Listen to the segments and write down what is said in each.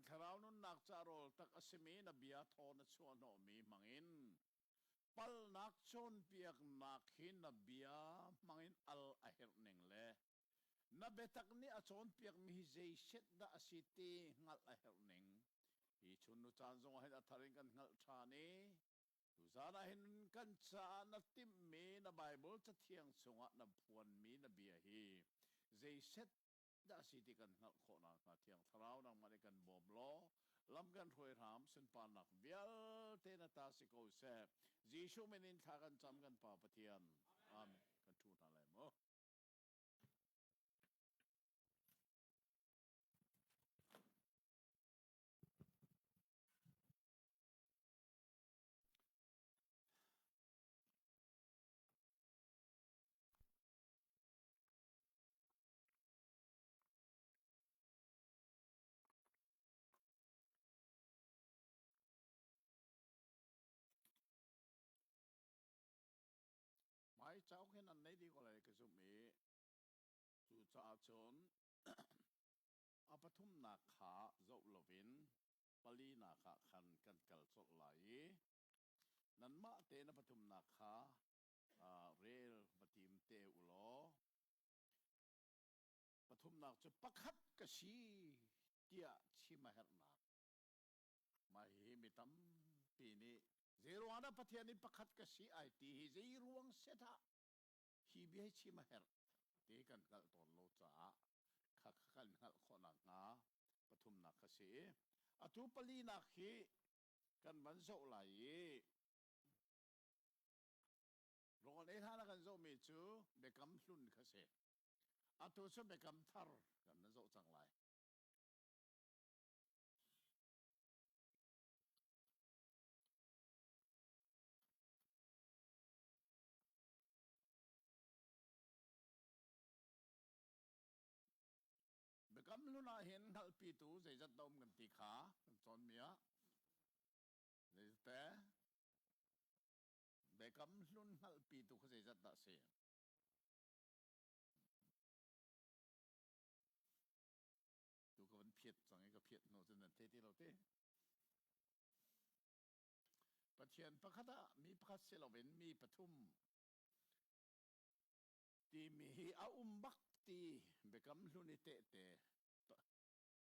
thlarau nunnak ca rawl tak a simi na bia thaw na chuahhnawhmi hmangin palhnak cawnpiaknak hi na bia hmangin al a herh ning le na biatak nih a cawnpiakmi hi zei set dah a si ti hngalh a herh ning hi chun nu caan zongah hin a thar in kan hngalh ṭhan i tuzaan ah hin kan caah na timhmi na Baibal Cathiang chungah na phuanmi na bia hi zei set dah si ti kan hngalh khawh nakhnga Thiang Thlarau nangmah nih kan bawm law lam kan hruai hram. Sunparnak vialte na ta si ko seh. Jesuh min in thla kan cam, kan Pa Pathian. Amen. Kan ṭhu hna lai mu. Mai cauk hin an nei dih ko lai ka zumh i cucaah cun a pathumnak kha zoh loin palinak ah khan kan kal colh lai i nanmah tein a pathumnak kha rel va tim te u law pathumnak cu pakhat ka si tiah chim a herhnak. Mah hihi mi tampi nih zeiruang dah Pathian nih pakhat ka si ai ti hi zeiruang set ah hi bia hi chim a herh ti kan hngalh tawn lo caah kha kan hngalh khawh nakhnga pathumnak kha si. Atu palinak hi kan van zoh lai i rawl ei hlan ah kan zohmi cu Biakam Hlun kha si. Atu cu Biakam Thar kan van zoh cang lai. Biakam Hlun ah hin hngalhpitu zeizat dah um kan ti kha kan cawnmi ah zeizat Biakam Hlun hngalhpitu kha zeizat dah si? Tu ka van phiat cang i ka phiat hnu cun nan thei ti lo ti. Pathian pakhat ah mi pakhat si loin mi pathum timi hi a um bak ti Biakam Hlun i tehte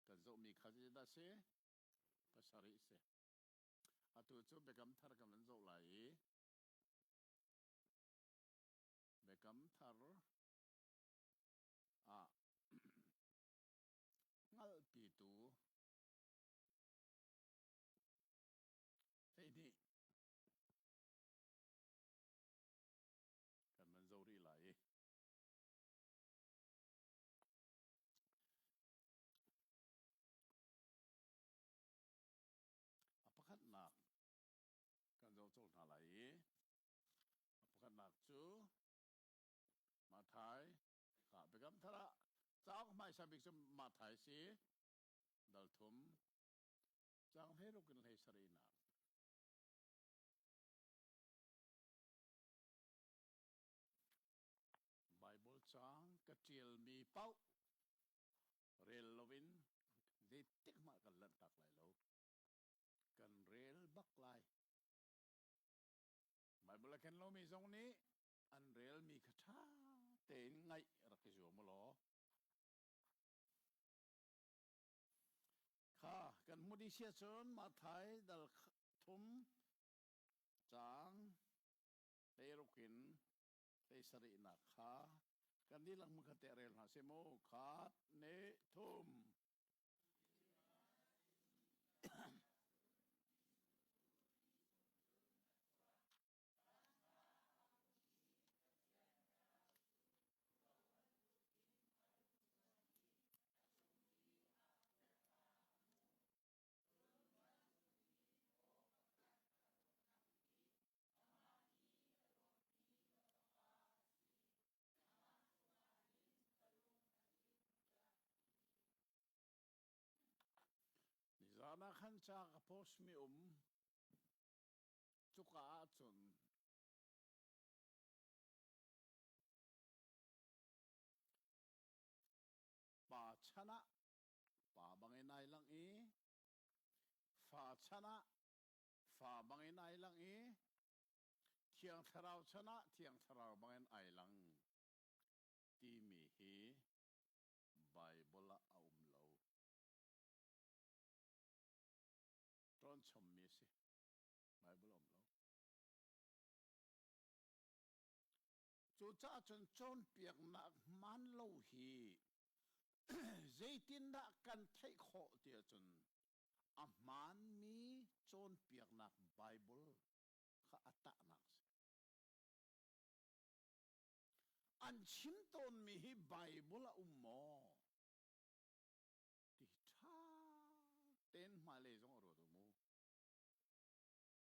kan zohmi kha zeidah si? Pasarih si. Atu cu Biakam Thar kan van zoh lai i Biakam Thar ah hngalhpitu 12 kan van zoh rih lai i a pakhatnak kan zoh colh hna lai i a pakhatnak cu Matthai ka Biakam Thar ah cauk hmaisa bik cu Matthai si, dal thum caang 16 in 17 nak. Baibal caang ka ṭialmi paoh rel loin zeitik hmanh kan lanhtak lai lo. Kan rel bak lai. Baibal a ken lomi zong nih an relmi kha ṭha tein ngaih rak i zuam u law. Kha kan hmuh dih sia cun Matthai dal thum caang 16 in 17 nak kha kan dihlak hmunkhat te rel hna seh mu. Khat, ne, thum. Nizaan ah khan ca ka post mi um. Cuka ahcun pa chan ah pa bangin ai langh i. Fa chan ah fa bangin ai lang i Thiang Thlarau chan ah Thiang Thlarau bangin ai lang timi hi Baibal ah a um lo. Ṭawnchommi a si. Baibal a um lo. Cucaah cun cawnpiaknak hmaan lo hi zeitindah kan theih khawh ti ahcun a hmaanmi cawnpiaknak Baibal kha a tahnak a si. An chim tawnmi hi Baibal a um maw? Ti ṭha tein hmailei zong a ruat u mu.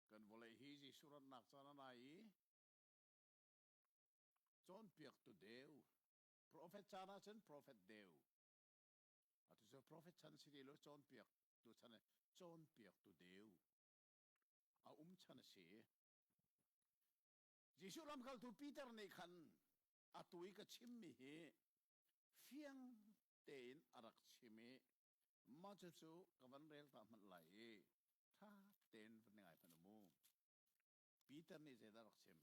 Kan vawlei hi Jesuh ratnak caan a nai i cawnpiaktu deu, profet caan ahcun profet deu, atu cu profet chan si ti lo cawnpiaktu chan cawnpiaktu deu a um chan a si. Jesuh lamkaltu Peter nih khan atu i ka chimmi hi fiang tein a rak chim i mah cucu ka van rel ta hmanh lai i ṭha tein van ngai hmanh u mu. Peter nih zeidah rak chim?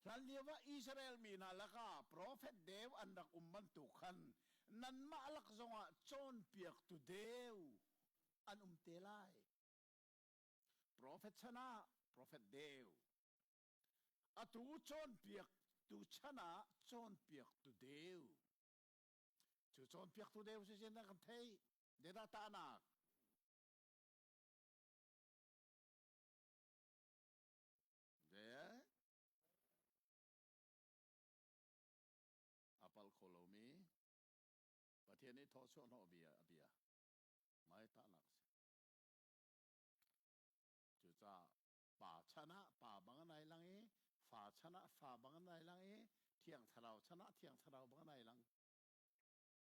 Hlanlio ah Israel mi hna lakah profet deu an rak um bantuk khan nanmah lak zongah cawnpiaktu deu an um te lai. Profet chan ah profet deu, atu cawnpiaktu chan ah cawnpiaktu deu. Cu cawnpiaktu deu si sin kan theih. Zeidah tahnak? De a pal kho lomi Pathian nih thawchuah hnawh bia a bia mai tahnak si. Cucaah pa chan ah pa bang an ai lang i fa chan ah fa bang an ai lang i Thiang Thlarau chan ah Thiang Thlarau bang an ai lang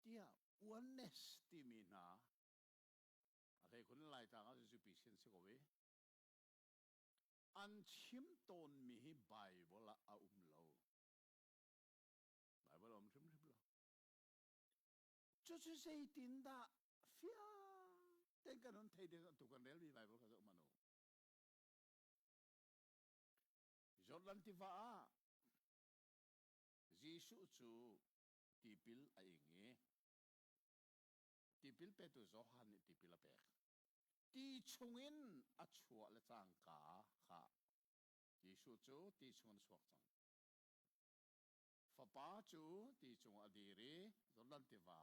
tiah oneness timi hna a hleikhun Laitlang ah zupi sin si ko i an chim tawnmi hi Bible ah a um lo. Bible a um hrimhrim lo. Cucu zeitindah fiang tein kan hun thei ding tu kan relmi Bible kha zoh hmanh u. Jordan tiva ah Jesuh cu tipil a ing i tipil petu Johan nih tipil a pek. Ti chungin a chuah le cangka kha Jesuh cu ti chungin a chuak cang. Fapa cu ti cungah a dir i Jordan tiva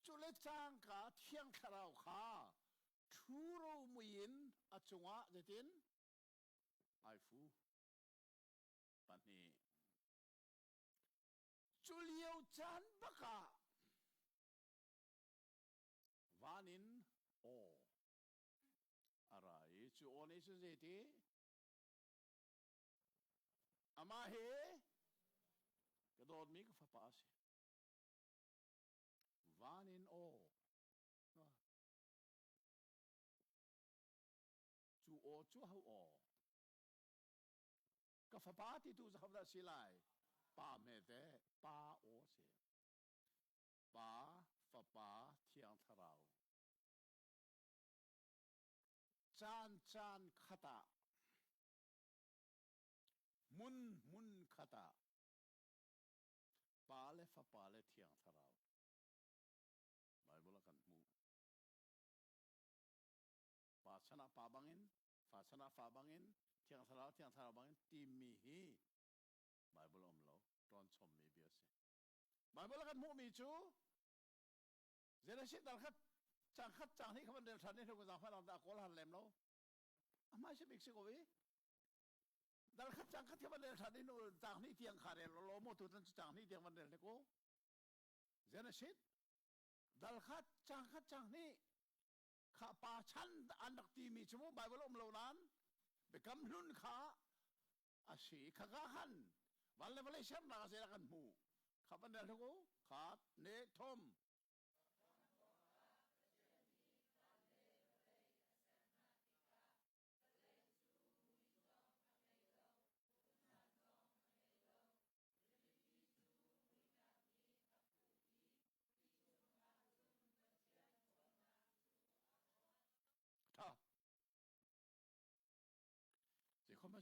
cu le cangka Thiang Thlarau kha ṭhuro mui in a cungah zeitin ai fu. Pahnih. Cu lio caan bak ah van in aw a ra i cu aw nih cun zeiti? Amah hi ka dawtmi ka fapa a si. Van in aw. Cu aw cu ho aw? Ka fapa ti tu zahodah si lai? Pa hmete, pa aw a si. Pa, Fapa, Thiang Thlarau. Caan caan khat ah, hmun hmun khat ah, Pa le Fapa le Thiang Thlarau. Bible ah kan hmuh. Pa chan ah pa bangin, fa chan ah fa bangin, Thiang Thlarau Thiang Thlarau bangin timi hi Bible um lo, ṭawn chommi bia a si. Bible ah kan hmuhmi cu Genesis dal khat cang khat cang hi kha van rel ṭhan ni hnu zang hman dah kawl han lem lo. A hmai si bik si ko i. Dal khat cang khat kha van rel ṭhan ni hnu cang hnih tiang kha rel lo mo tu tan cu cang hnih tiang van rel ne ko. Genesis dal khat cang khat cang hnih kha pa chan an rak timi cu mu Bible um lo nain biakam hlun kha a si kha ka khan van le vawlei sernak a zeidah kan hmuh kha van rel hlu khat ne thom.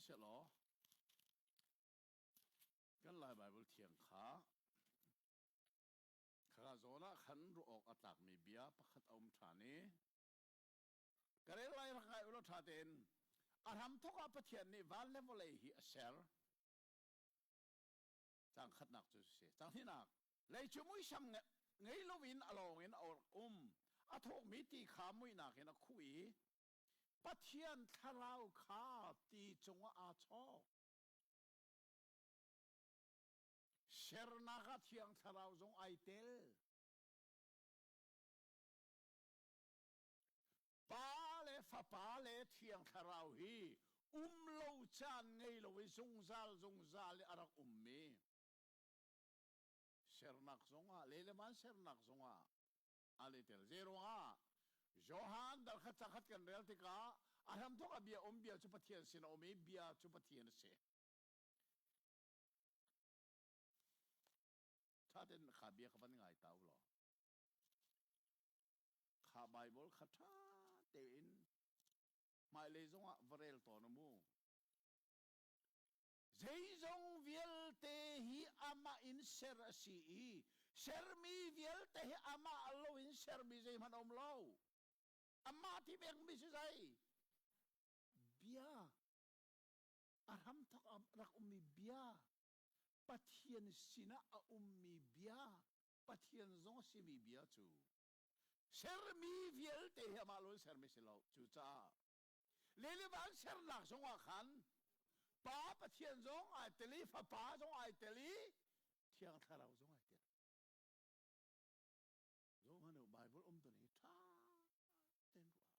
Sihmanhsehlaw kan Lai Baibal thiang kha khaka zawn ah khan ruah awk a tlakmi bia pakhat a um ṭhan i ka rel lai rak ngai ulaw ṭha tein a hramthawk ah Pathian nih van le vawlei hi a ser. Caang khatnak cu si. Caang hnihnak, lei cu muisam ngei loin a lawng in a um. A thawkmi ti kha muihnak in a khuh i Pathian thlarau kha ti cungah aa chawk. Sernak ah Thiang Thlarau zong ai tel. Pa le Fapa le Thiang Thlarau hi um lo caan ngei lo i zungzal zungzal i a rak ummi sernak zongah le le van sernak zongah an i tel. Zeiruangah Johan dal khat cakhat kan rel tikah a hramthawk a bia um bia cu Pathian sin a um i bia cu Pathian a si. Ṭha tein kha bia kha van ngai ta u law. Kha Baibal kha ṭha tein hmailei zongah va rel tawn u mu. Zeizong vialte hi amah in ser a si i sermi vialte hi amah loin sermi zeihmanh a um lo. Amah ti pekmi si zei? Bia. A hramthawk ah rak ummi bia. Pathian sinah a ummi bia. Pathian zong a simi bia cu sermi vialte hi amah lo in sermi si lo. Cucaah Lilivan sernak zongah khan Pa Pathian zong ai tel i Fapa zong ai tel i Thiang Thlarau zong ai tel. Zohhmanh u, Bible um tu nih ṭha tein ruah.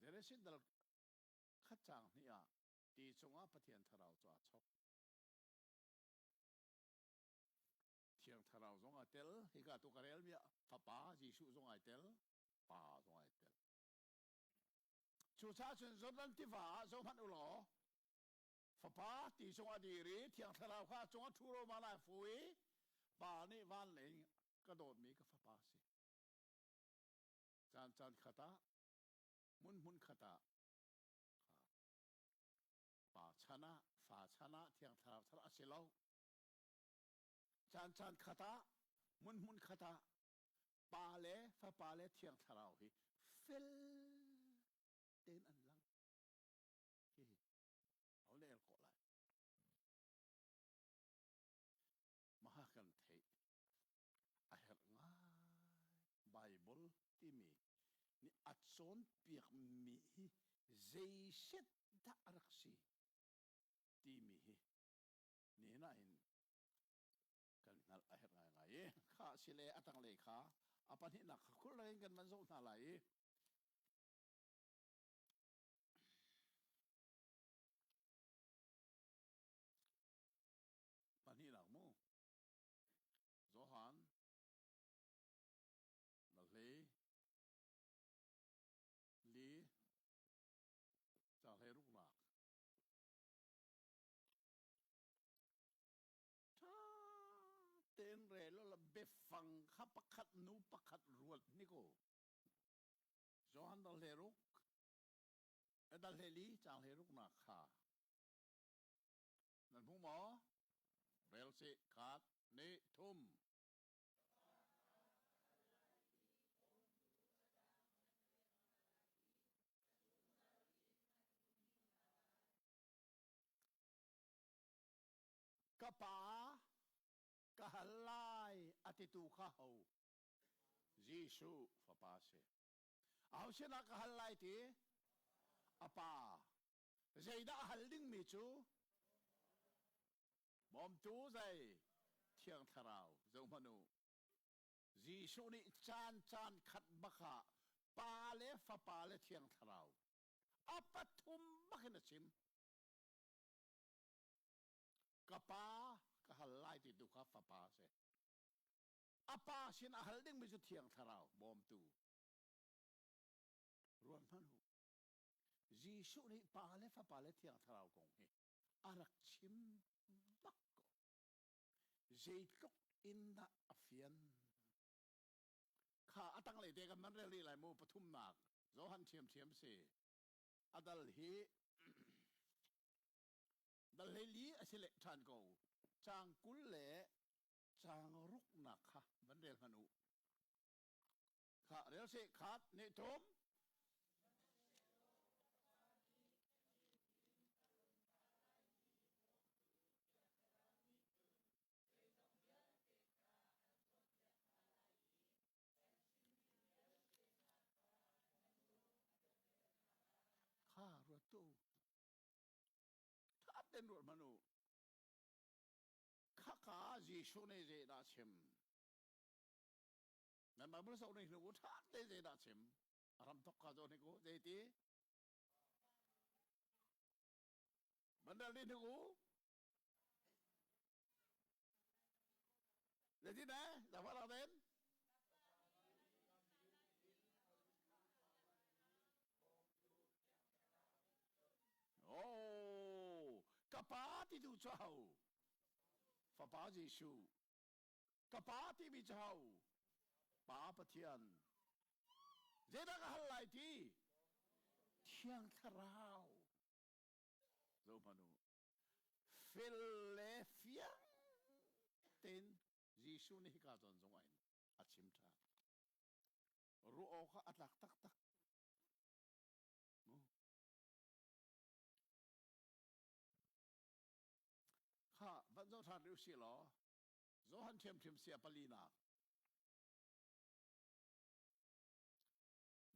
Genesis dal khat caang hnih ah ti cungah Pathian Thlarau cu aa chok. Thiang Thlarau zong aa tel. Hika tu ka rel mi ah Fapa Jesuh zong ai tel, Pa zong ai tel. Cucaah cun Jordan tiva ah zohhmanh u law Fapa ti cungah dir i Thiang Thlarau kha a cungah ṭhu roma lai fu i Pa nih van lei ka dawtmi ka fapa a si. Caan caan khat ah hmun hmun khat ah Pa chan ah fa chan ah Thiang Thlarau chan ah a si lo. Caan caan khat ah hmun hmun khat ah Pa le Fapa le Thiang Thlarau hi fel tein an lang. Hihi ho le el kawh lai. Maha kan theih a herh ngai. Bible timi nih a cawnpiakmi hi zeiset dah a rak si timi hi nihin ah hin kan hngalh a herh ngaingai i kha sile a tanglei kha a pahnihnak kha khulrang in kan van zoh hna lai i pahnihnak mu Johan na hlei li ca hlei ruknak Ṭha tein rel u law biafang kha pakhat hnu pakhat ruat hnik u. Johan dal hleiruk, dal hleili caang hleiruknak kha nan hmu maw? Rel sih, khat, hnih, thum. Ka pa ka hal lai a titu kha ho? Jesuh fapa a si. Aho sinah ka hal lai ti? A pa. Zeidah a hal dingmi cu? Bawmtu zei? Thiang Thlarau. Zohhmanh u. Jesuh nih caan caan khat bak ah Pa le Fapa le Thiang Thlarau a pathum bak in a chim. Ka pa ka hal lai ti tu kha fapa a si. A pa sin a hal dingmi cu Thiang Thlarau bawmtu. Ruat hmanh u. Jesuh nih Pa le Fapa le Thiang Thlarau kong hi a rak chim bak ko. Zeitluk in dah a fian. Kha a tanglei te kan man rel rih lai mu pathumnak Johan ṭhiamṭhiam si. A dal hi. Dal 14 a si leh ṭhan ko. Caang 20 le caang ruknak kha van rel hmanh u. Kha rel seh khat nih thum. Kha ruat tu. Ṭha tein ruat hmanh u. Khaka Jesuh nih zeidah a chim? Nan Bible zoh ning hnu ṭha tein zeidah a chim? A ram thok ka zoh ning u zeiti? Bandal nih hnu u. Zeiti ne? Zafa rak den? Oh, ka pa ti tu cu ho? Fapa Jesuh. Ka pa timi cu ho? Pa Pathian. Zeidah ka hal lai ti? Thiang Thlarau. Zo hmanh u. Fel le fiang tein Jesuh nih hika zawn zong ah hin a chim ṭhan. Ruah awk ah a tlak taktak. Kha van zoh ṭhan rih usih law Johan ṭhiamṭhiam sia palinak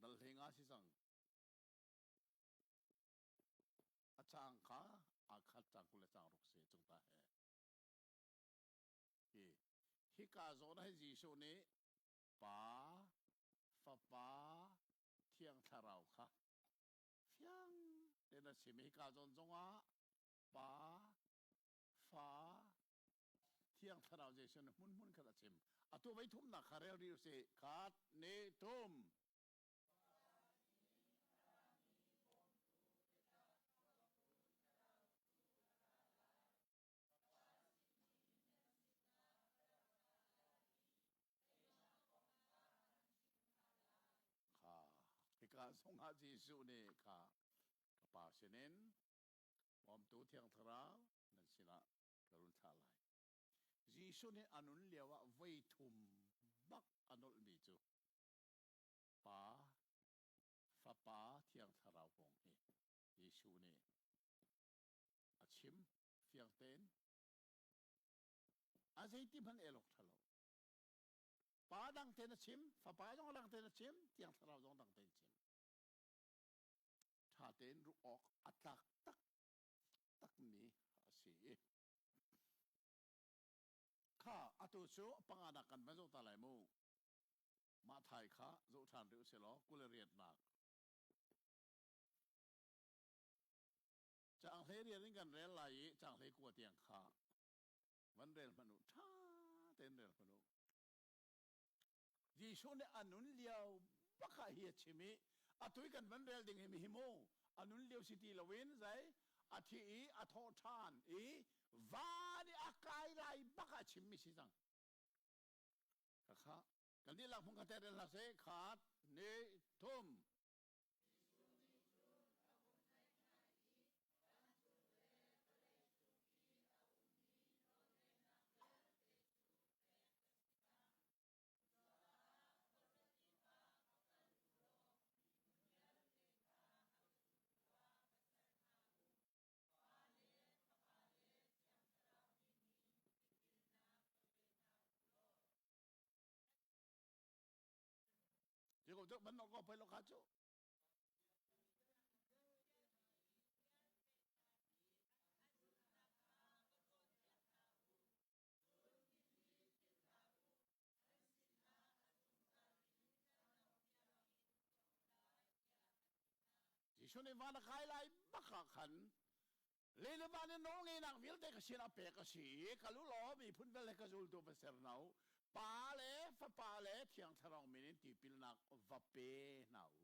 dal hlei nga si cang. A caang kha aa khat caang 20 le caang ruk si cung ta he. Hi hika zawn ah hin Jesuh nih Pa, Fapa, Thiang Thlarau kha fiang tein a chim. Hika zawn zongah Pa, Fa, Thiang Thlarau Jesuh nih hmunhmun khat a chim. Atu voi thumnak kha rel rih usih. Khat, ni, thum. Kha hika zongah Jesuh nih kha ka Pa sinin Bawmtu Thiang Thlarau nan sinah ka run thlah lai. Jesuh nih a nun lioah voi thum bak a nolhmi cu Pa, Fapa, Thiang Thlarau kong hi Jesuh nih a chim fiang tein. A zeiti hmanh el awk ṭha lo. Pa dang tein a chim, Fapa zong dang tein a chim, Thiang Thlarau zong dang tein chim. Ṭha tein ruah awk a tlak taktakmi a si. Kha atu cu panganak kan van zoh ta lai mu. Mah thai kha zoh ṭhan rih usih law 28nak. Caang 18 in kan rel lai i caang 19 tiang kha van rel hmanh u. Ṭha tein rel hmanh u. Jesuh nih a nun lio bak ah hi a chim i atu i kan van rel ding hi hi mu a nun lio si ti loin zei a thi i a thawh ṭhan i van i a kai lai bak ah a chimmi si cang. Khakha kan dihlak hmun khat te rel hna seh khat hnih thum. Ti ko ban ko poi lo kha cu. Jesuh nih van a kai lai bak ah khan lei le van in nawlngeihnak vialte ka sinah pek a si i kal u law miphun vialte ka zultu va ser hna u. Pa le Fapa le Thiang Thlarau min in tipilnak va pe hna u.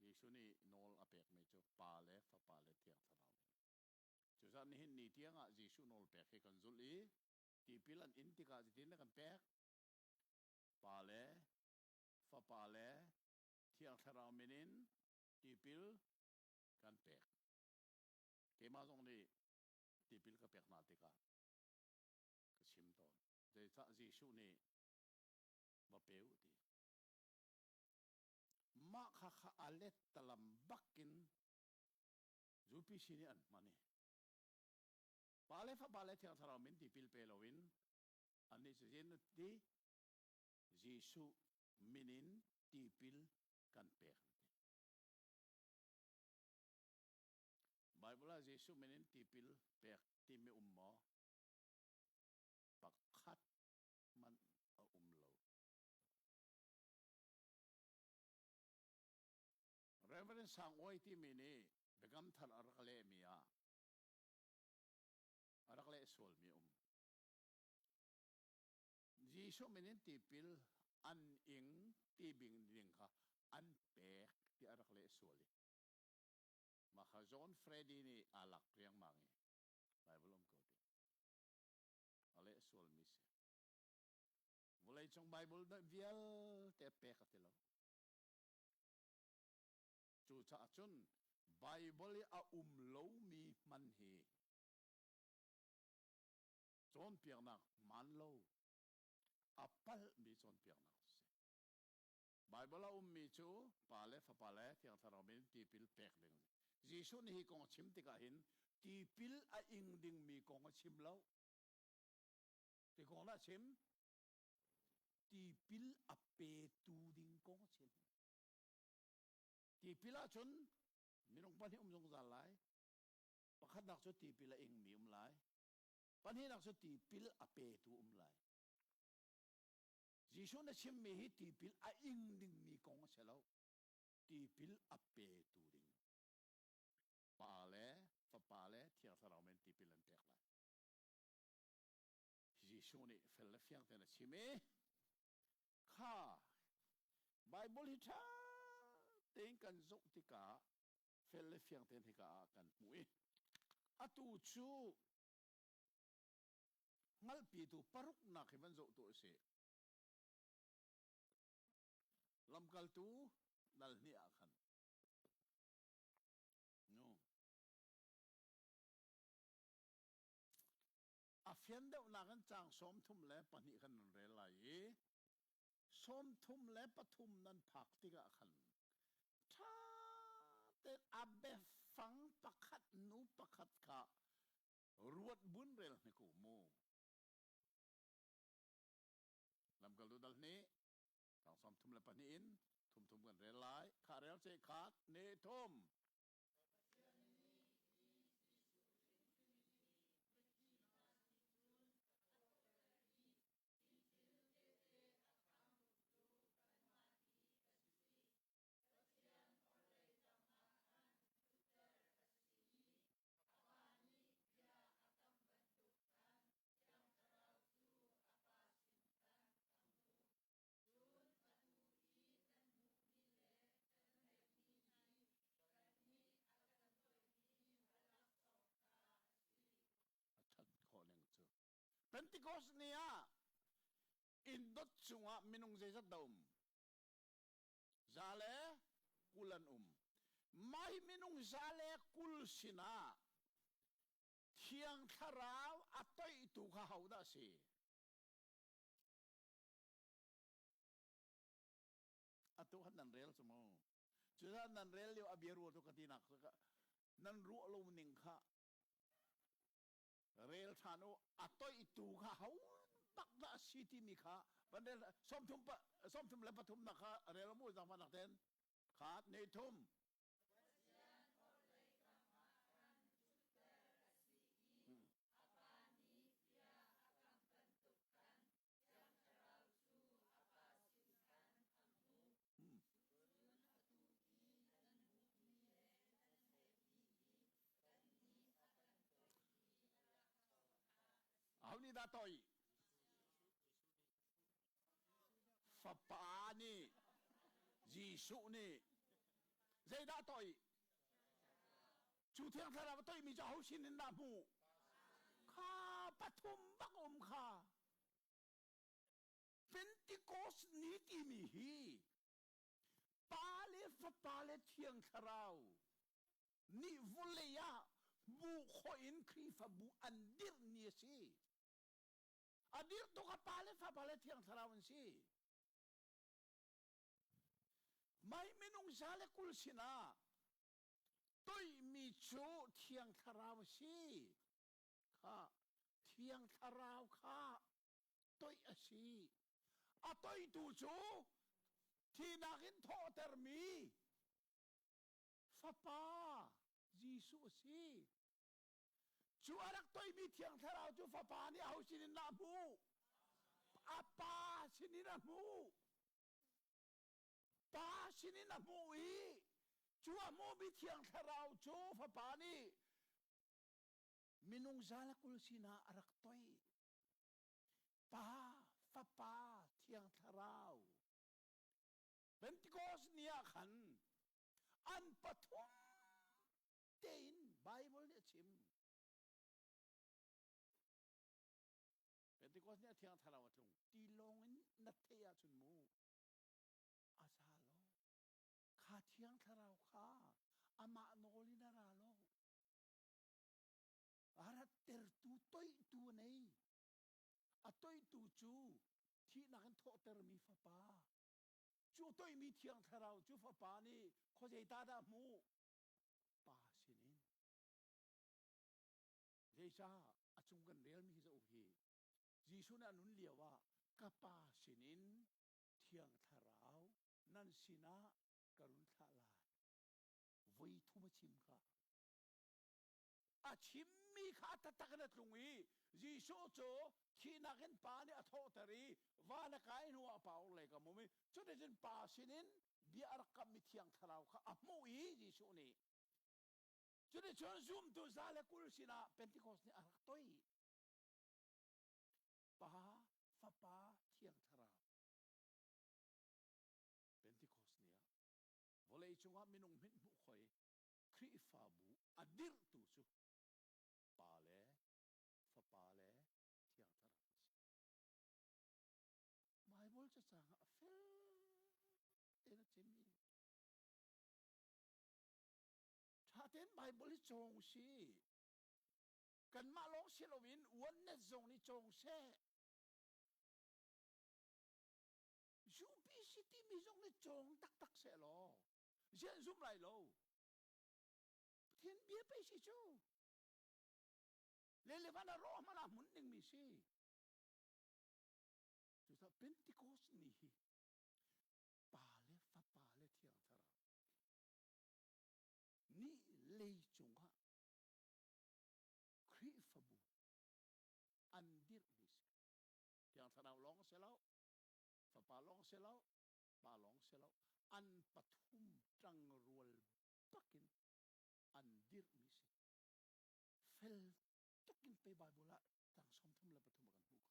Jesuh nih nawl a pekmi cu Pa le Fapa le Thiang Thlarau min. Cucaah nihin ni tiangah Jesuh nawl pek hi kan zulh i tipil an in tikah zeitin dah kan pek? Pa le Fapa le Thiang Thlarau min in Tipil kan pek. Keimah zong nih tipil ka pek hna tikah ka chim tawn. Zeicah Jesuh nih va pe u ti. Mah kha kha a let talam bakin UPC nih an hman i Pa le Fapa le Thiang Thlarau min tipil pe loin annih cu zeitin ti Jesuh min in tipil kan pek an ti. Bible ah Jesuh min in tipil pek timi um maw? Pakhat hmanh a um lo. Reverend Sang Awi timi nih Biakam Thar a rak lehmi ah a rak leh sualmi um. Jesuh min in tipil an ing ti bing ding kha an pek ti a rak leh sual i mah kha John Freddy nih aa lak riangmang i Bible um ko ti a leh sualmi si. Vawleicung Bible vialte pek a ti lo. Cucaah cun Baibal i a um lomi hman hi cawnpiaknak hmaan lo, a palhmi cawnpiaknak a si. Baibal a ummi cu Pa le Fapa le Thiang Thlarau min tipil pek ding a si. Jesuh nih hi kong a chim tikah hin tipil a ing dingmi kong a chim lo. Ti kong dah a chim? Tipil a petu ding kong a chim. Tipil ahcun minung pahnih um zungzal lai. Pakhatnak cu tipil a ingmi um lai. Pahnihnak cu tipil a petu um lai. Jesuh na chimmi hi tipil a ing dingmi kong a si lo. Tipil a petu ding. Pa le Fapa le Thiang Thlarau men tipil an pek lai. Jesuh nih fel le fiang tein a chim i kha Bible hi ṭha tein kan zoh tikah fel le fiang tein hika ah kan hmuh i atu cu hngalhpitu paruknak hi van zoh tuah usih. Lamkaltu dal hnih ah khan nu A fian deuhnak in caang 32 khan nan rel lai i 33 nan phak tikah khan ṭha tein a biafang pakhat hnu pakhat kha ruat buin rel hnik u mu. Lamkaltu dal hnih, caang 32 in thum thum kan rel lai. Kha rel ce khat, ne thum. A ṭhat khawh ning cu. Pentecost ni ah inn dot cungah minung zeizat dah um? 120 an um. Mah hi minung 120 sinah Thiang Thlarau a toihtu kha hodah a si? Atu khan nan rel cu mu. Cucaah nan rel lio a bia ruah tu ka tinak cu nan ruah lo ning kha rel ṭhan u. A toihtu kha ho bak dah a si timi kha van rel 33 nak kha rel mu zaangfahnak ten khat ne thum. Aho nih dah toih? Fapa nih Jesuh nih zeidah toih? Cu Thiang Thlarau a toihmi cu aho sin in dah hmuh? Kha pathum bak um kha. Pentecost ni timi hi Pa le Fapa le Thiang Thlarau nih vawlei ah bu khawh in Khrihfabu an dirh ni a si. A dirh tuk a Pa le Fapa le Thiang Thlarau an si. Mai minung 120 sinah toihmi cu Thiang Thlarau a si. Kha Thiang Thlarau kha toih a si. A toihtu cu thihnak in thawhtermi Fapa Jesuh a si. Cu a rak toihmi Thiang Thlarau cu Fapa nih aho sinin dah a hmuh? A Pa sinin a hmuh. Pa sinin a hmuh i cu a hmuhmi Thiang Thlarau cu Fapa nih minung 120 sinah a rak toih. Pa, Fapa, Thiang Thlarau. Pentecost ni ah khan an pathum tein Bible nih a chim. Pentecost ni a Thiang Thlarau a tlung. Ti lawng in na theih ahcun mu a za lo. Kha Thiang Thlarau kha amah nawl in a ra lo. A rattertu toihtu a nei. A toihtu cu thihnak in thawhtermi Fapa. Cu toihmi Thiang Thlarau cu Fapa nih khuazei ta dah hmuh? Pa sinin. Zeicah a cung kan relmi hi zauk hi Jesuh nih a nun lio ah ka Pa sinin Thiang Thlarau nan sinah ka run thlah lai. Voi thum a chim kha. A chimmi kha a taktak in a tlung i Jesuh cu thihnak in Pa nih a thawhter i van a kai hnuah Pa orhlei kam um i cuticun Pa sinin bia a rak kammi Thiang Thlarau kha a hmuh i Jesuh nih cuticun zumtu 120 sinah Pentecost nih a rak toi. Pa, Fapa, Thiang Thlarau. Pentecost ni ah vawlei cungah minung hmanh hmuh khoi Khrihfabu a dirhtu cu Pa le Fapa le Thiang Thlarau an si. Bible cacang ah a fel tein a chim i ṭha tein Bible hi cawng si. Kanmah lawng si loin oneness zong nih cawng seh. UPC timi zong nih cawng taktak seh law zian zum lai lo. Pathian bia pei si cu. Le le van a rawh hmanh ah hmun dingmi si. Cucaah Pentecost ni hi Pa le Fapa le Thiang Thlarau nih leicung ah Khrihfabu an dirhmi si. Thiang Thlarau lawng si lo, Fapa lawng si lo, Pa lawng si lo, an pathum ṭangrual bakin an dirhmi si. Fel tuk in pei Bible ah tang 33 a kan hmuh kha.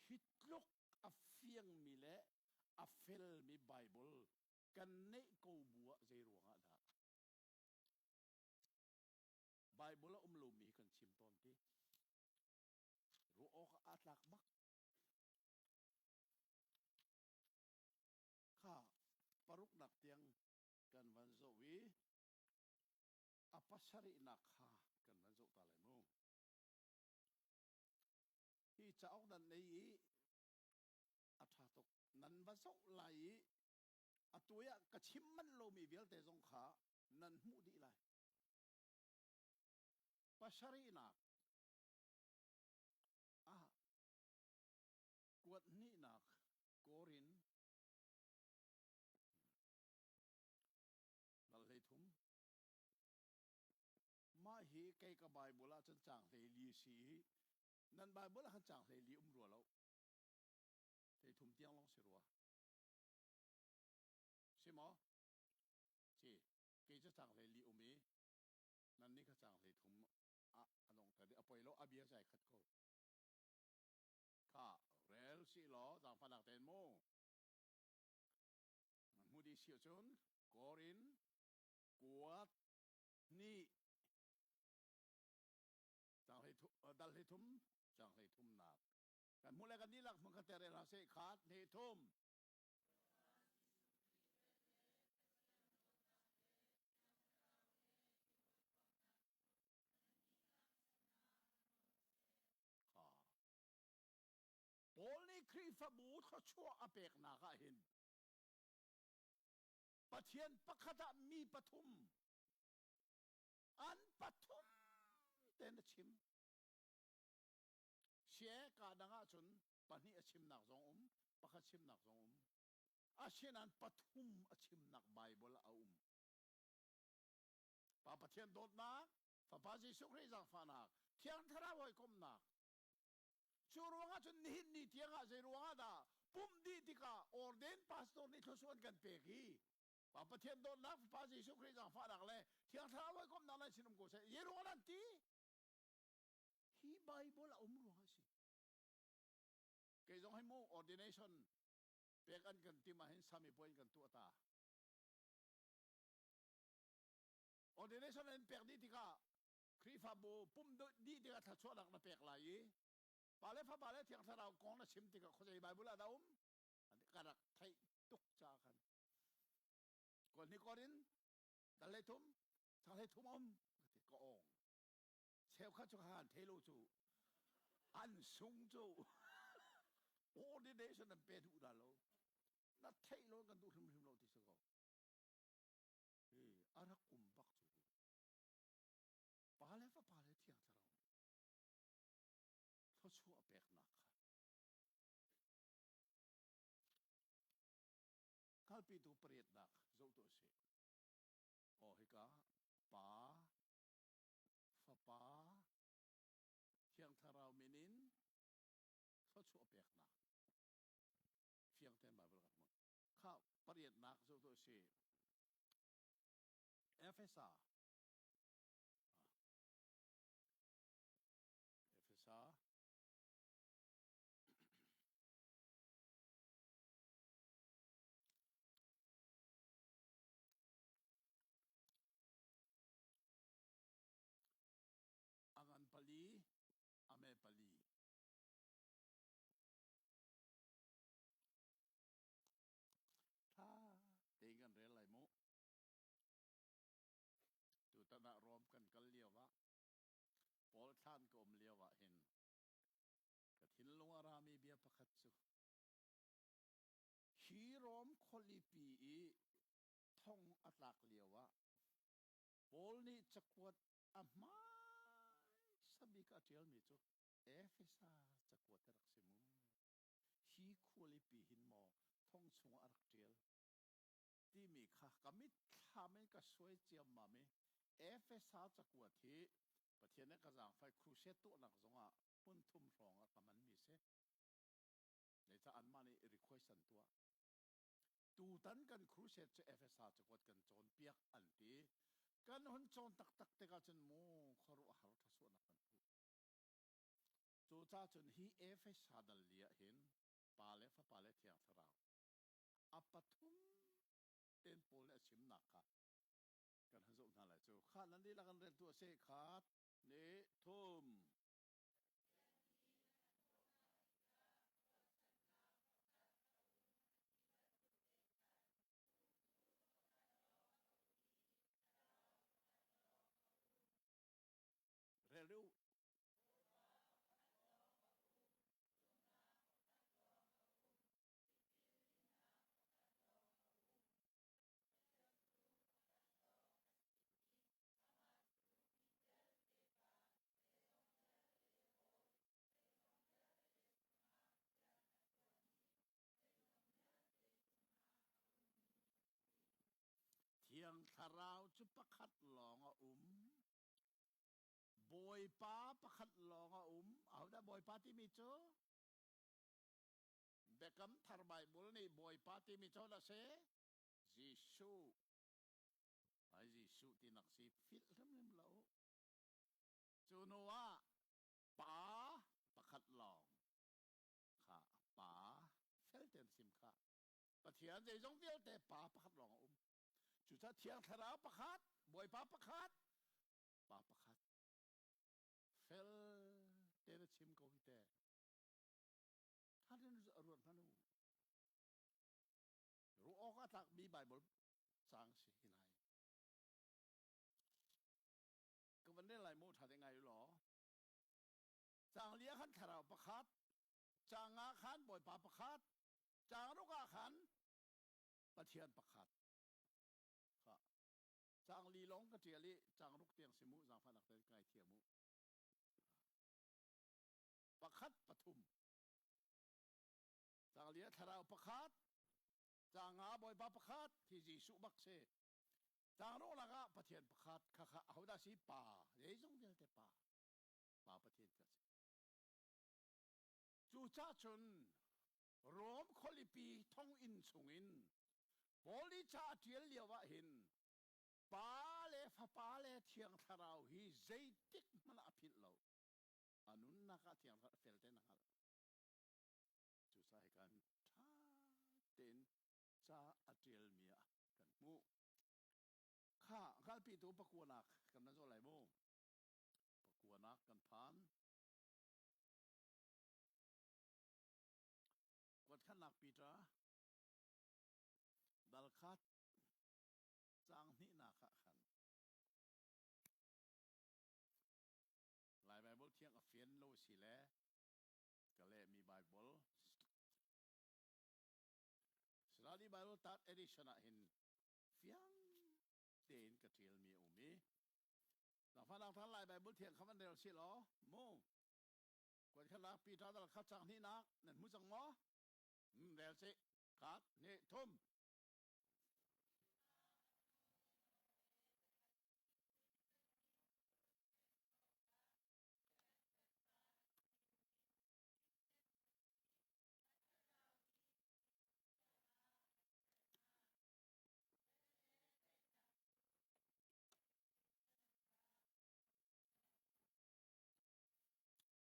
Hi tluk a fiangmi le a felmi Bible kan neih ko bu ah zei ruangah dah Bible a um lomi hi kan chim tawn ti? Ruah awk ah aa tlak bak. Kha paruknak tiang kan van zoh i a pasarihnak kha kan van zoh ta lai mu. Hi cauk nan nei i a ṭha tuk. Nan va zoh lai i atu ah ka chim manh lomi vialte zong kha nan hmuh dih lai. Pasarihnak ah kuat hnihnak Korin dal 13. Mah hi kei ka Bible ah cun caang 14 si i nan Bible ah khan caang 14 um rua lo. 13 tiang lawng si rua. Si maw? Si. Kei cu caang 14 um i nan nih kha caang 13 ah a dongter i a poi lo a bia zai khat ko. Kha rel si law zaangfahnak tein mu. Nan hmu dih si ahcun Korin kuat hnih dal 13 caang 33nak kan hmuh le kan dihlak hmun khat te rel hna sih khat hnih thum. Khrihfabu thluachuah a peknak ah hin Pathian pakhat ah mi pathum an pathum ten a chim. Sie ka dang ahcun pahnih a chimnak zong um, pakhat chimnak zong um. Asinain pathum a chimnak Baibal ah a um. Pa Pathian dawtnak, Fapa Jesuh Khrih zaangfahnak, Thiang Thlarau hawikomhnak. Cu ruangah cun nihin ni tiangah zei ruangah dah pumh dih tikah ordain pastor nih thluachuah an kan pek i Pa Pathian dawtnak, Fapa Jesuh Khrih zaangfahnak le Thiang Thlarau hawikomhnak nan sin um ko seh. Zei ruangah nan ti? Hi Bible a um ruangah a si. Kei zong hi mu ordination pek an kan tim ahhin sami puai in kan tuah ta. Ordination an pek dih tikah Khrihfabu pum dih tikah thluachuahnak na pek lai i Pa le Fapa le Thiang Thlarau kong na chim tikah khuazei Bible ah dah um? Ka rak theih tuk ca khan. Kawl ni korin dal hlei thum, chang hlei thum um ka ong. Cheukhat cu khan thei lo cu an sung cu ordination an pe duh dah lo. Na theih lo kan duh hrimhrim lo ti si ko. Hi a rak um bak cu. Pa le Fapa le Thiang Thlarau nih thluachuah peknak kha hngalpitu pariatnak zoh tuah sih. Aw hika Pa, Fapa, Thiang Thlarau min in thluachuah peknak fiang tein Baibal kan hmuh. Kha pariatnak zoh tuah sih. Efesa Efesa A ngan pali, a me pali. Tha tein kan rel lai mu. Tutan ah Rom kan kal lio ah Paul thlan ka um lio ah hin ka thinlung a rami bia pakhat cu hi Rom khualipi i thong a tlak lio ah Paul nih cakuat a hmaisa bik a ṭialmi cu Efesa cakuat a rak si mu. Hi khualipi hin maw thong chungah a rak ṭial timi kha ka mitthlam in ka suai ciammam i Efesa cakuat hi Pathian nih ka zaangfai crusade tuahnak zongah hmun thum hrawng ah ka hmanmi si. Zeicah anmah nih request an tuah. Tutan kan crusade cu Efesa cakuat kan cawnpiak an ti. Kan hun cawn taktak tikah cun mu khuaruahhar thasuahnak kan hmuh. Cucaah cun hi Efesa dal li ah hin Pa le Fapa le Thiang Thlarau a pathum ten Paul nih a chimnak kha kan han zoh hna lai cu. Kha nan dihlak an reltu a si. Khat, nih, thum. Rel u. Thiang Thlarau cu pakhat lawng a um. Bawipa pakhat lawng a um. Ahodah Bawipa timi cu? Biakam Thar Baibal nih Bawipa timi cu hodah si? Jesuh. Ai Jesuh tinak si philh hrimhrim lo. Cu hnu ah pa pakhat lawng kha pa fel tein sim kha Pathian zeizong vialte pa pakhat lawng a um. Cucaah Thiang Thlarau pakhat, Bawipa pakhat, Pa pakhat. Fel tein a chim ko hi teh. Tha tein ruat hmanh u. Ruah awk a tlakmi Baibal caang si hi lai. Ka van rel lai mu ṭha te ngai u law. Caang li ah khan thlarau pakhat, Caang nga khan Bawipa pakhat, caang ruk ah khan Pathian pakhat. Kha. Caang li lawng ka ṭial i caang ruk tiang si mu, zaangfahnak tein ka ngaithiam u. Pakhat pathum. Caang li ah thlarau pakhat, caang nga Bawipa pakhat, hi Jesuh bak si. Caang ruk lakah Pathian pakhat, khakha ahodah si? Pa, zeizong vialte Pa. Pa Pathian ka si. Cucah cun Rom khualipi thonginn chungin Paul nih ca a ṭial lio ah hin Pa le Fapa le Thiang Thlarau hi zeitik hmanh ah a philh lo. A nunnak ah Thiang Thlarau fel tein a hngalh. Cucaah hi kan ṭha tein ca a ṭialmi ah kan hmuh. Kha hngalhpitu pakuanak kan van zoh lai mu. Pakuanak kan phan. Kuatkhatnak Peter dal khat caang hnihnak ah khan Lai Baibal Thiang a fian lo si le ka lehmi Baibal Srali Bible Third Edition ah hin fiang tein ka ṭialmi a um i Zaangfahnak thar Lai Baibal Thiang kha van rel sih law mu Kuatkhatnak Peter dal khat caang hnihnak nan hmu cang maw? Rel sih. Khat, hnih, thum.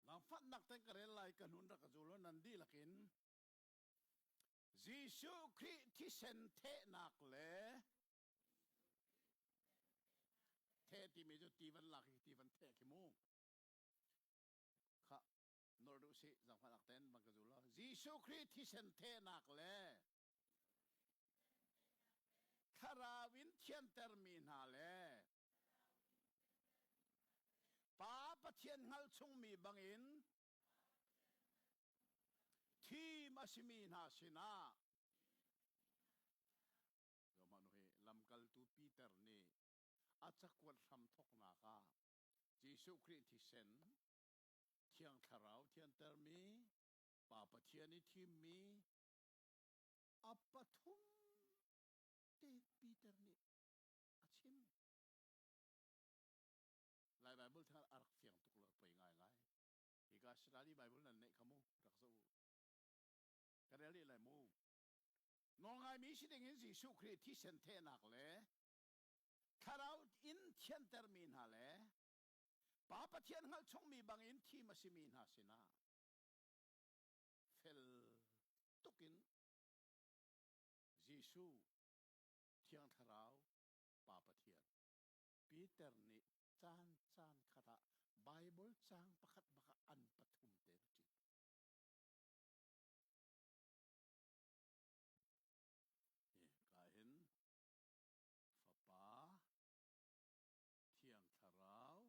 Langfatnak te ka rel lai ka hnun rak ka zul nan dihlak in Jesuh Khrih thisen thehnak le theh timi cu ti van lak i ti van theh khi mu kha nor duh sih zangfahnak ten bang ka zul lo Jesuh Khrih thisen thehnak le thlarau in thiantermi hna le Pa Pathian hngal chungmi bangin thim a simi hna sinah Zohhmanh hi lamkaltu Peter nih a cakuat hramthawknak ah Jesuh Khrih thisen, Thiang Thlarau thiantermi, Pa Pathian i thimmi a pathum te Peter nih a chim. Lai Bible thang a rak fiang tuk lo poi ngaingai. Hika Sirali Bible nan neih kha mu rak zoh u. Ka rel rih lai mu. Nawlngaimi si ding in Jesuh Khrih thisen thehnak le thlarau in thiantermi hna le Pa Pathian hngalh chungmi bangin thim a simi hna sinah fel tukin Jesuh Thiang Thlarau Pa Pathian Peter nih caan caan khat ah Bible caang pakhat bak ah an pathum te a ṭin. Hi ka hin Fapa, Thiang Thlarau,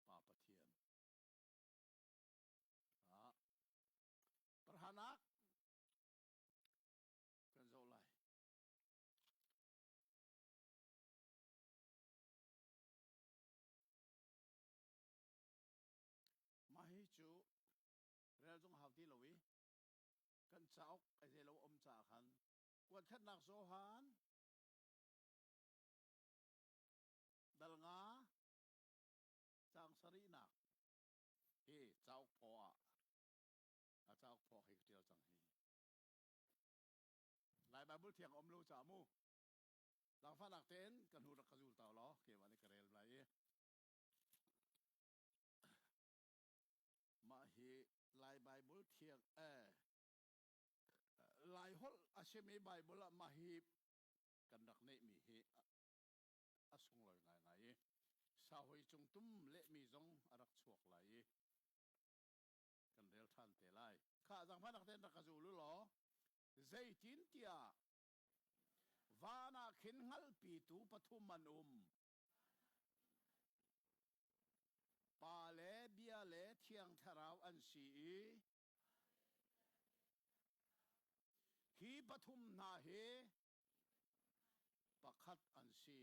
Pa Pathian. Parhanak kan zoh lai. Mah hi cu rel zong hau ti lo i kan cauk a zei lo um caah khan kuatkhatnak Johan dal nga caang sarihnak hi cauk phaw ah a cauk phaw hi ka ṭial cang hi. Lai Bible thiang um lo ca mu. Zaangfahnak tein ka hnu rak ka zul ta law keimah nih ka rel lai i mah hi Lai Bible thiang eh Lai holh a simi Bible ah mah hi kan rak neihmi hi a sunglawi ngaingai i sahoi cung tum lehmi zong a rak chuak lai i kan rel ṭhan te lai. Kha zaangfahnak tein rak ka zul u law zeitintiah van ah khin hngalhpitu pathum an um. Pa le Bia le Thiang Thlarau an si i. pathum hna hi pakhat an si.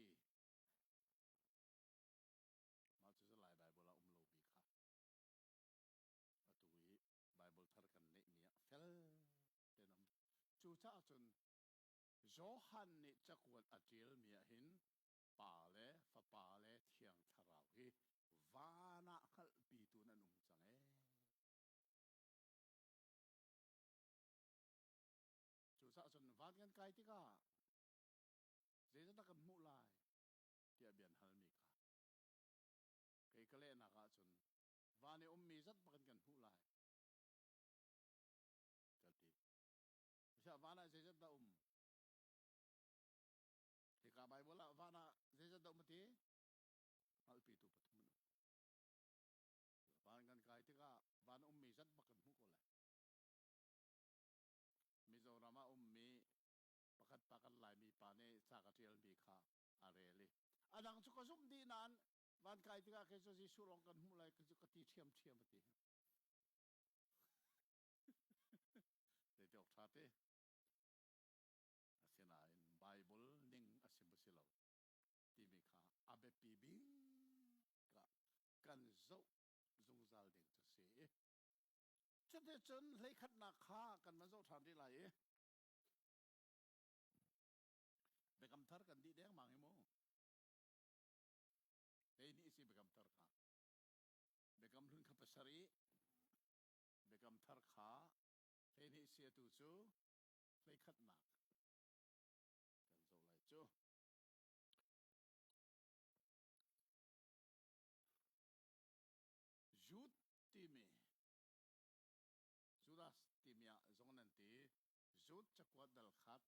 Mah cucu Lai Baibal ah um lomi kha atu i Baibal thar kan neihmi ah fel tein um. Cucaah cun Johan nih cakuat a ṭialmi ah hin Pa le Fapa le Thiang Thlarau hi van ah hngalhpitu nan um cang ee. Cucaah cun van kan kai tikah zeidah kan hmuh lai tiah bia an halmi kha kei ka lehnak ahcun van i ummi zat bak in kan hmuh lai ka ti. Asiah van ah zeizat dah um? Hika Baibal ah van ah zeizat dah um a ti? Hngalhpitu pathum an um. Van kan kai tikah van ummi zat bak kan hmuh ko lai. Mizoram ah ummi pakhat pa kan Laimi pa nih ca ka ṭialmi kha a rel i a dang cu ka zumh dih nain van kai tikah kei cu Jesuh lawng kan hmuh lai cu ka ti ṭhiamṭhiam a ti. Zeiti awk ṭha te. Asinain Baibal ning a si maw si lo timi kha a biapi bik ah kan zoh zungzal ding cu a si i cuticun hleikhatnak kha kan van zoh ṭhan rih lai i Biakam Thar kan dih dengmang hi mu. Hleihnih si Biakam Thar kha. Biakam Hlun kha pasarih, Biakam Thar kha hleihnih si atu cu hleikhatnak kan zoh lai cu. Jude timi Judas timi ah zong nan ti. Jude cakuat dal khat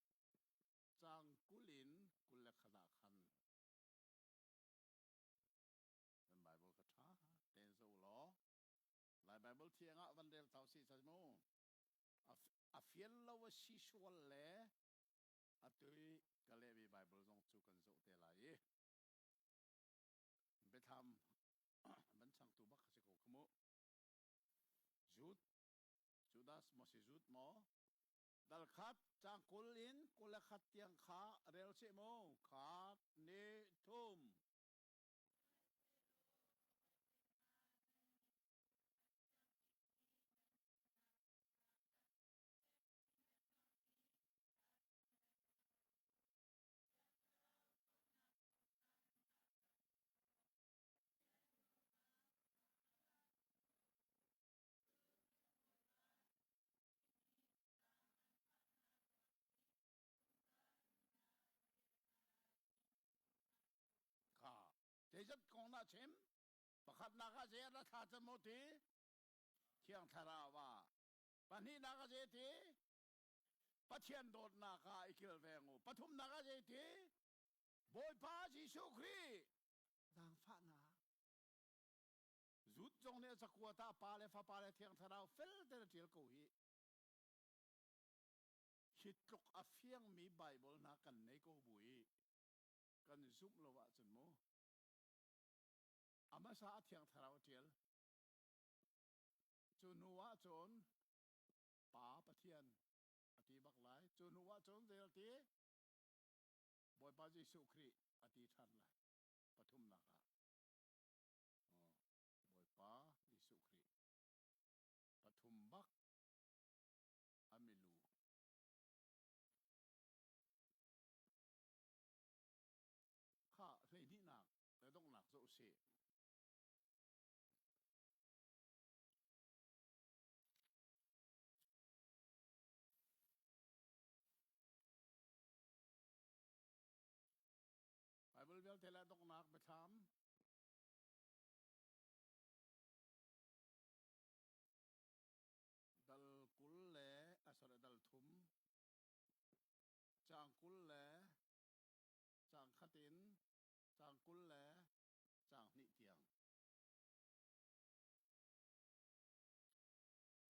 caang 20 in 21 ah khan nan Bible kha ṭha tein zoh law Lai Bible thiang ah van rel ta usih ca mu. A fian lo a si sual le atu i ka lehmi Bible zong cu kan zoh te lai i Biathlam van changtu bak kha si ko kha mu. Jude, Judas maw si Jude maw? Dal khat caang 20 in 21 tiang kha rel seh mu. Khat, ni, thum. Kha zeizat kong na chim? Pakhatnak ah zei ah thla cam maw ti? Thiang Thlarau ah. Pahnihnak ah zei ti? Pathian dawtnak ah i kilveng u. Pathumnak ah zei ti? Bawipa Jesuh Khrih zaangfahnak. Zut zong nih a cakuat ah Pa le Fapa le Thiang Thlarau fel tein a ṭial ko hih. Hi tluk a fiangmi Baibal hna kan nei ko bu i kan zumh lo ahcun mu a hmasa a Thiang Thlarau a ṭial. Cu hnu ah cun Pa Pathian a ti bak lai. Cu hnu ah cun zei a ti? Bawipa Jesuh Khrih a ti ṭhan lai. Pathumnak ah. Bawipa Jesuh Khrih. Pathum bak a milu. Kha hleihnihnak le donghnak zoh usih. Baibal vialte le donghnak biathlam dal 20 le a sorry dal thum caang 20 le caang khat in caang 20 le caang hnih tiang.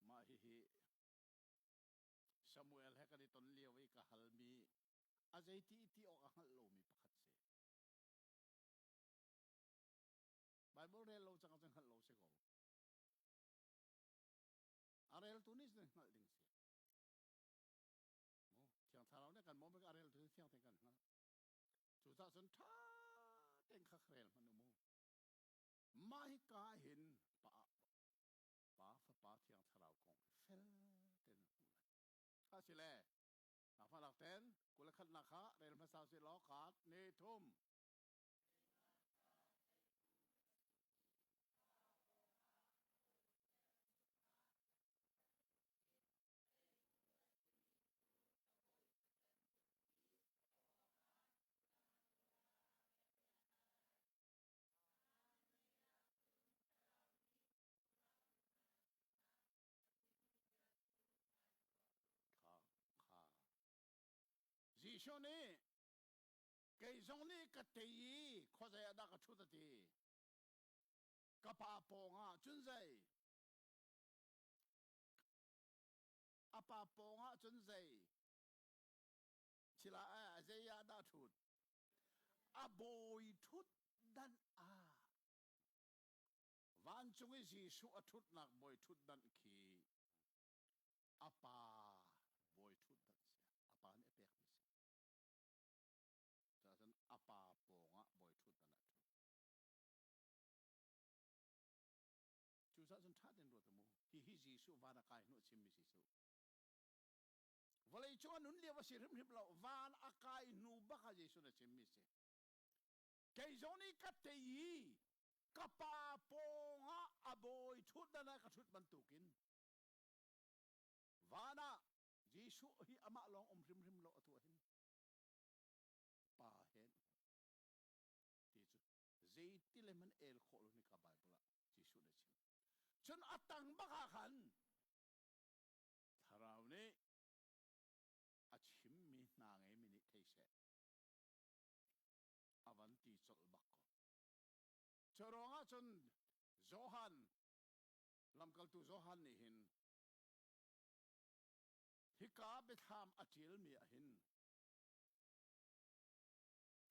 Mah hihi Samuel he kan i ton lio i ka halmi a zeiti ti awk a hngalh lomi pakhat si. Bible rel lo cang ahcun hngalh lo si ko. A reltu nih cun hngalh ding si. Mu, thiang Cucaah cun ṭha tein kha rel hmanh u mu. Mah hika ah hin Pa, Pa Fapa Thiang Thlarau kong hi fel tein na hmuh lai. Kha si le, nangfah ten 21nak kha rel hmasa sih law kaat ni thum. Jesuh nih kei zong nih ka tei i khuazei ah dah ka ṭhut a ti. Ka pa pawngah cun zei? A pa pawngah cun zei? Thil ah zei ah dah ṭhut? A bawi ṭhut dan ah. Vancung i Jesuh a ṭhutnak bawi ṭhutdan khi a pa bawi ṭhutdan si. A pa nih a pekmi si. Cun a pa pawngah bawi ṭhutdan ah a ṭhu. Cucaah cun ṭha tein ruat u mu. Hihi Jesuh van a kai hnu a chimmi si cu. Vawlei cung a nun lio a si hrimhrim lo. Van a kai hnu bak ah Jesuh nih a chimmi si. Kei zong nih ka tei i ka pa pawngah a bawi ṭhutdan ah ka ṭhut bantukin van ah Jesuh hi amah lawng um hrimhrim lo atu ah hin pa he ti cu zeiti le man el khawh lo ni ka Bible ah Jesuh nih a chim. Cun a tang bak ah khan Thlarau nih a chimmi hna ngeimi nih thei seh a van ti colh bak ko. Cu ruangah cun Johan lamkaltu Johan nih hin hika biathlam a ṭialmi ah hin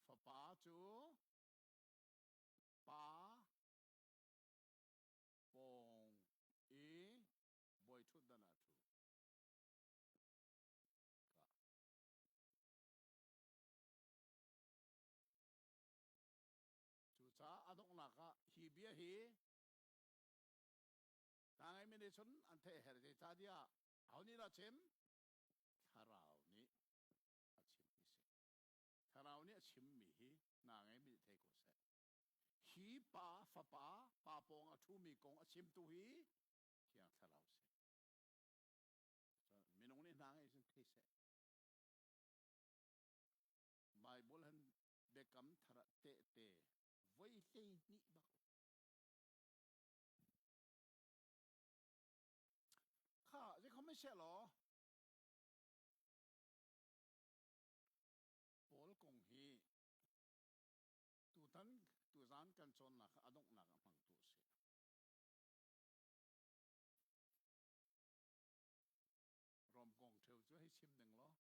Fapa cu pa pawng i bawiṭhutdan ah a ṭhu. Cucaah a donghnak ah hi bia hi hna ngeimi nih cun an theih a herh. Zeicahtiah aho nih dah chim? Thlarau nih a chimmi si. Thlarau nih a chimmi hi hna ngeimi nih thei ko seh. Hi pa fapa pa pawng a ṭhumi kong a chimtu hi Thiang Thlarau si. Minung nih hna ngei cun thei seh. Bible han biakam thar ah tehte voi 12 bak. Kha zeikhom seh law Paul kong hi tutan tuzan kan cawnnak a donghnak ah hmang tu a si. Rom kong ṭheu cu hei chim ning law.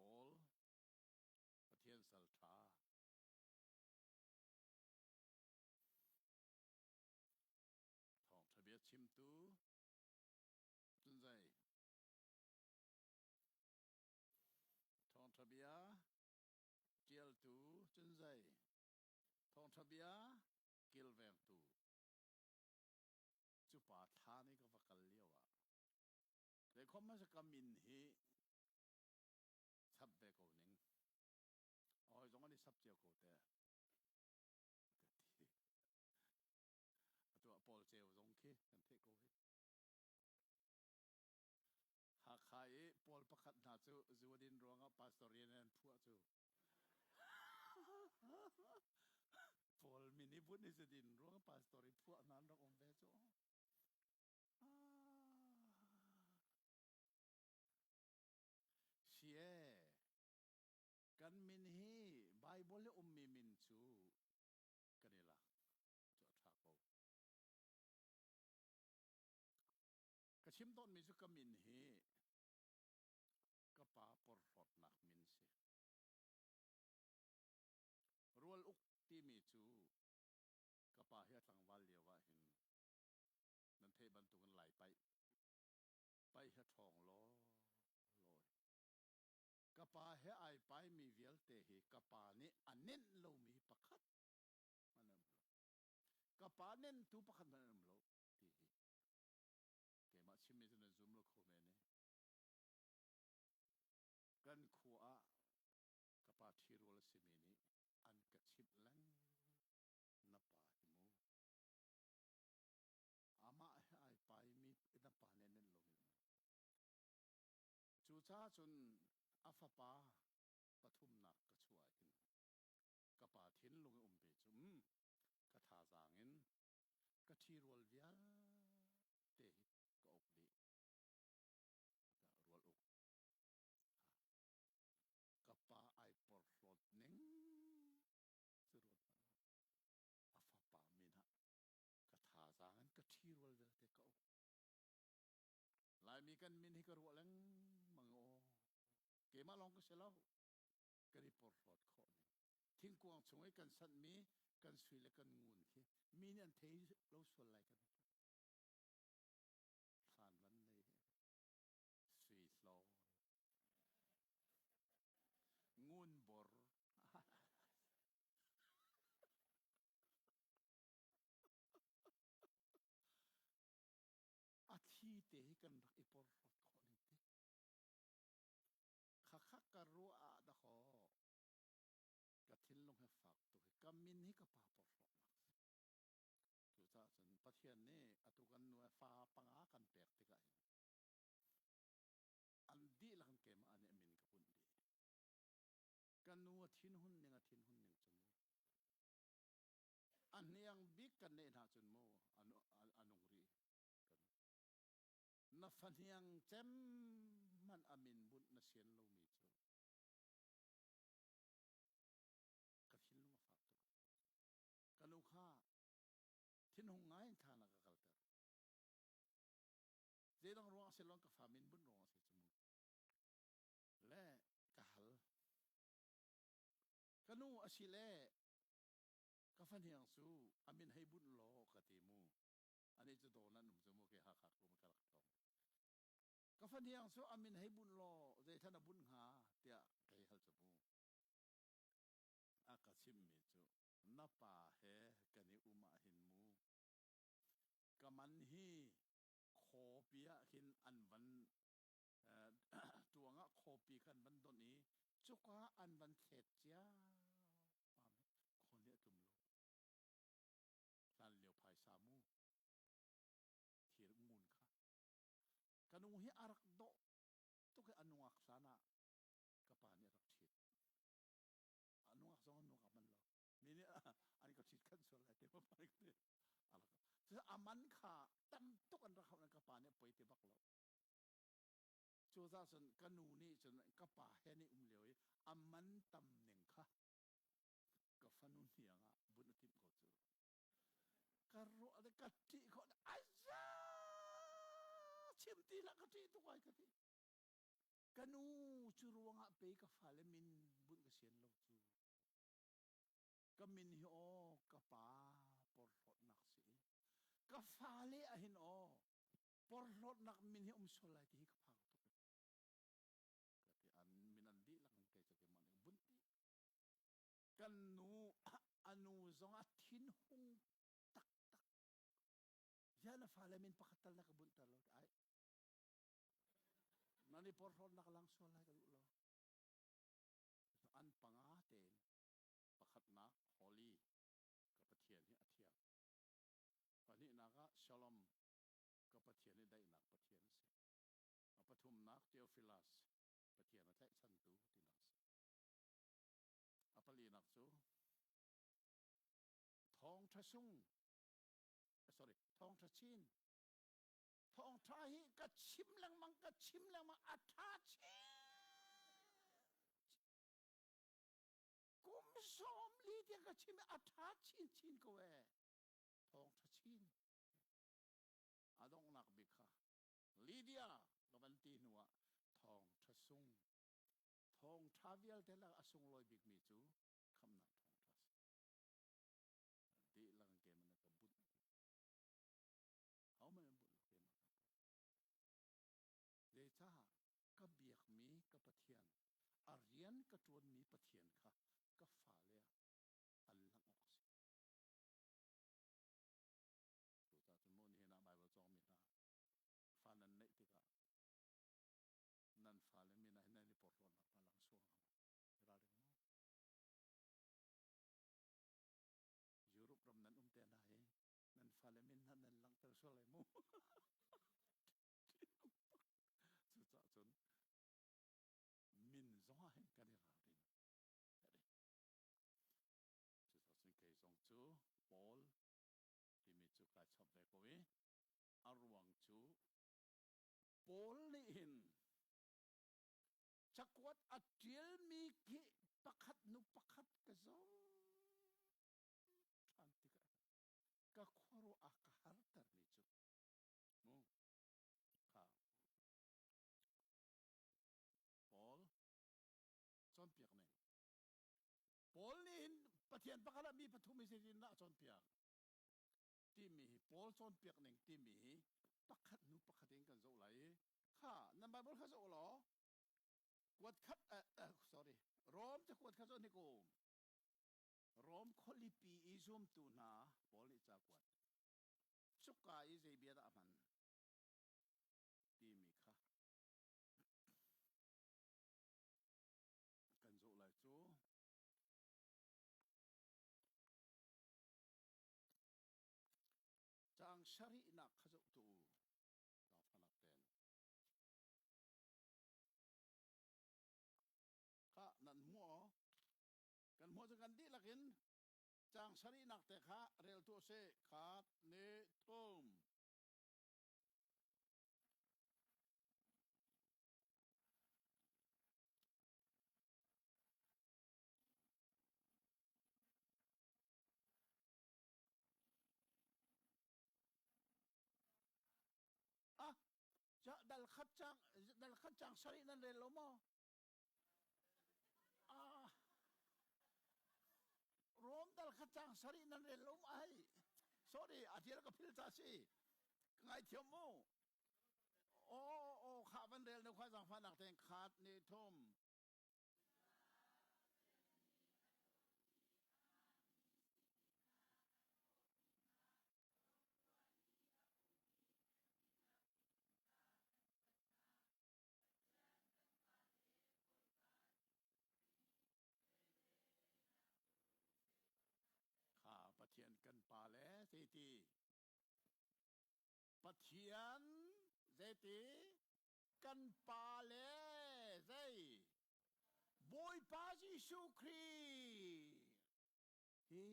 Paul Pathian sal ṭha thawngṭha bia chimtu cun zei thawngṭha bia ṭialtu cun zei thawngṭha bia kilvengtu cu pa thlan i ka va kal lio ah zeikhom hmasa ka min hi chap ve ko ning hawi zong an i sap cio ko te ka ti. Atu ah Paul Ceu zong khi kan theih ko hi. Hakha i Paul pakhat hna cu zu a din ruangah pastor rian an phuah cu. Paul min i bunh i zu din ruangah pastor i phuah hna an rak um ve cu. Si ee, kan min hi Bible i ummi min cu kan i lak cu a ṭha ko. Ka chim tawnmi cu ka min hi ka pa porhlawtnak min si. Rual uk timi cu ka pa hi a tlangval lio ah hin nan theih bantukin Lai paih paih hi a ṭhawng law law. pa he ai paimi vialte hi ka pa nih a nenh lomi pakhat hmanh an um lo. Ka pa nentu pakhat hmanh an um lo ti hi keimah chimmi cu nan zum lo kho men i kan khua ah ka pa ṭhirual a simi nih an ka chimh lengmang na pa hi mu amah he ai paimi na pa nih a nenh lomi an um. Cucaah cun a fapa pathumnak ka chuah hin ka pa thinlung i umpi cu ka thazaang in ka ṭhirual vialte hi ka uk dih. Rual uk. Ka pa ai porhlawt ning cu ruat hmanh u. A fapa min ah ka thazaang in ka ṭhirual vialte ka uk. Laimi kan min hi ka ruah lengmang aw. Keimah lawng ka si lo. Kan i porhlawt khawh ning. Thingkuang chung i kan sanhmi kan sui le kan ngun khi mi nih an thei lo sual lai kan ti. Thlan van nei he sui hlawn ngun bor A thi te hi kan rak i porhlawt khawh ning ti. Khakha ka ruah ah dakaw ka thinlung he fak tuk hi ka min hi ka pa porhlawtnak si. Cucaah cun Pathian nih atu kan nu fa panga kan pek tikah hin an dihlak in keimah nih a min ka bunh dih. Ka nu a thinhun ning a thinhun ning cu mu. A hniang bik kan neih hna cun mu a nung rih kan. Na fahniang cem hmanh a min bunh na sian lomi cu ka thinlung a fak tuk. Ka nu kha thinhung ngai in thlan ah ka kalter. Zeidang ruang a si lo ka fa min bunh ruang a si cu mu. Le ka hal. Ka nu a si le Ka fahniang cu a min hei bunh law ka ti mu. Anih cu dawn an um cu mu ke Hakha kum ka rak tlawng. Ka fahniang cu a min hei bunh law zeithlan a bunh hnga tiah ka hei hal cu mu. A ka chimmi cu na pa he kan i um ah hin mu. Ka man hi khawpi ah khin an van tuang ah khawpi kha an van donh i cuka an van thlet cia Khawl nih a tlum lo. Hlan lio phaisa mu. Thir ngun kha. Ka nu hi a rak dawh tuk i a nungak hlan ah ka pa nih a rak ṭhit. A nungak zong a nungak man lo. Mi nih an ka ṭhit khan sual lai te ma pa nih a rak. A man kha tam tuk an rak hauh ka pa nih a poi ti bak lo. Cucaah cun ka nu nih cun ka pa he nih um lio i a man tam ning kha ka fanu hniang ah bunh a timh ko cu. Ka ruah le ka ṭih khawh aza chim ti hlah ka ṭih tuk ai ka ti. Ka nu cu ruangah pei ka fale min bunh ka sian lo cu. Ka min hi aw ka pa porhlawtnak si i ka fale ahin aw porhlawtnak min hi um sual lai ti hi ka phang tuk. Ka ti an min an dihlak in kei cu keimah nih bunh dih. Kan nu a nu zong a thinhung taktak. Ziah na fale min pakhat tal na ka bunhter lo ti ai. Nan i porhlawtnak lang sual lai ka duh lo. An panga tein pakhatnak Holy ka Pathian hi a thiang. Pahnihnak ah Shalom ka Pathian hi daihnak Pathian a si. A pathumnak Theophilus Pathian a tlaihchantu tinak a si. A palinak cu thawngṭha sung sorry thawngṭha chin thawngṭha hi ka chim lengmang ka chim lengmang a ṭha chin kum 40 tiang ka chim a ṭha chinchin ko ee thawngṭha chin a donghnak bik kha Lydia ka van ti hnuah thawngṭha sung thawngṭha vialte lak a sunglawi bikmi cu khamhnak thawngṭha a si. Dihlak in keimah na ka bunh dih. Hohmanh an bunh lo keimah ka bunh. Zeicah ka biakmi ka Pathian a A rian ka ṭuanmi Pathian kha ka fale ah an langh awk a si. Cucaah cun maw nihin ah Baibal cawngmi hna fa nan neih tikah nan fale min ah hin nan i porhlawtnak hna lang sual hnga maw? I ralring mu. Europe ram nan um te hna hi nan fale min hna nan langhter sual lai mu. Cucaah cun min zong ah hin kan i ralrin. Cucaah cun kei zong cu Paul timi cu kai chap ve ko i a ruang cu Paul nih hin cakuat a ṭialmi khi pakhat hnu pakhat ka zoh ṭhan tikah ka khuaruah a ka hartermi cu mu kha Paul cawnpiak ning Paul nih hin Pathian pakhat ah mi pathum hi zeitindah a cawnpiak timi hi Paul cawnpiak ning timi hi pakhat hnu pakhat in kan zoh lai i kha nan Bible kha zoh law kuat khat sorry Rom cakuat kha zoh hnik u. Rom khualipi i zumtu hna Paul nih ca kuat cuka i zei bia dah a hman timi kha kan zoh lai cu. Caang sarihnak kha zoh tu u. Zaangfahnak tein. Kha nan hmuh aw. Kan hmuh cu kan dihlak in caang sarihnak te kha rel tuah sih. Khat, ni, thum. Ah, dal khat cang dal khat cang sarih nan rel lo maw? Ah, Rom dal khat cang sarih nan rel lo ma ai? Sorry, a tial ka phil ta si. Ka ngaithiam mu. Oh, oh, kha van rel ne khwa zang fa nak ten khat ni thum. Kha Pathian kan Pa le zeiti Pathian zeiti kan Pa le zei Bawipa Jesuh Khrih hi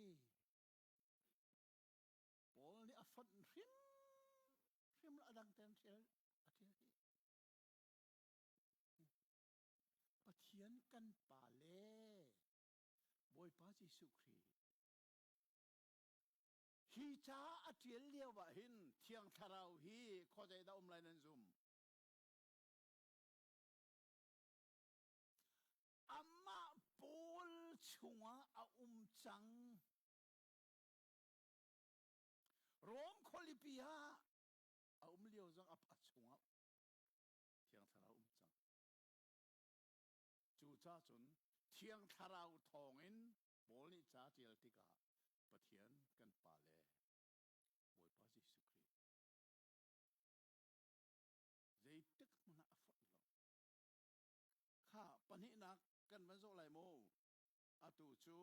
Paul nih a fonh hrimhrim a dang ten ṭial a ṭial hi. Pathian kan Pa le Bawipa Jesuh Khrih hi ca a ṭial lio ah hin Thiang Thlarau hi khuazei dah um lai nan zum? Amah Paul chungah a um cang. Rom khualipi ah a um lio zong a chungah Thiang Thlarau um cang. Cucaah cun Thiang Thlarau thawngin Paul nih ca ṭial tikah Pathian kan Pa le Bawipa Jesuh Khrih zeitik hmanh ah a fonh lo. Kha pahnihnak kan van zoh lai maw? Atu cu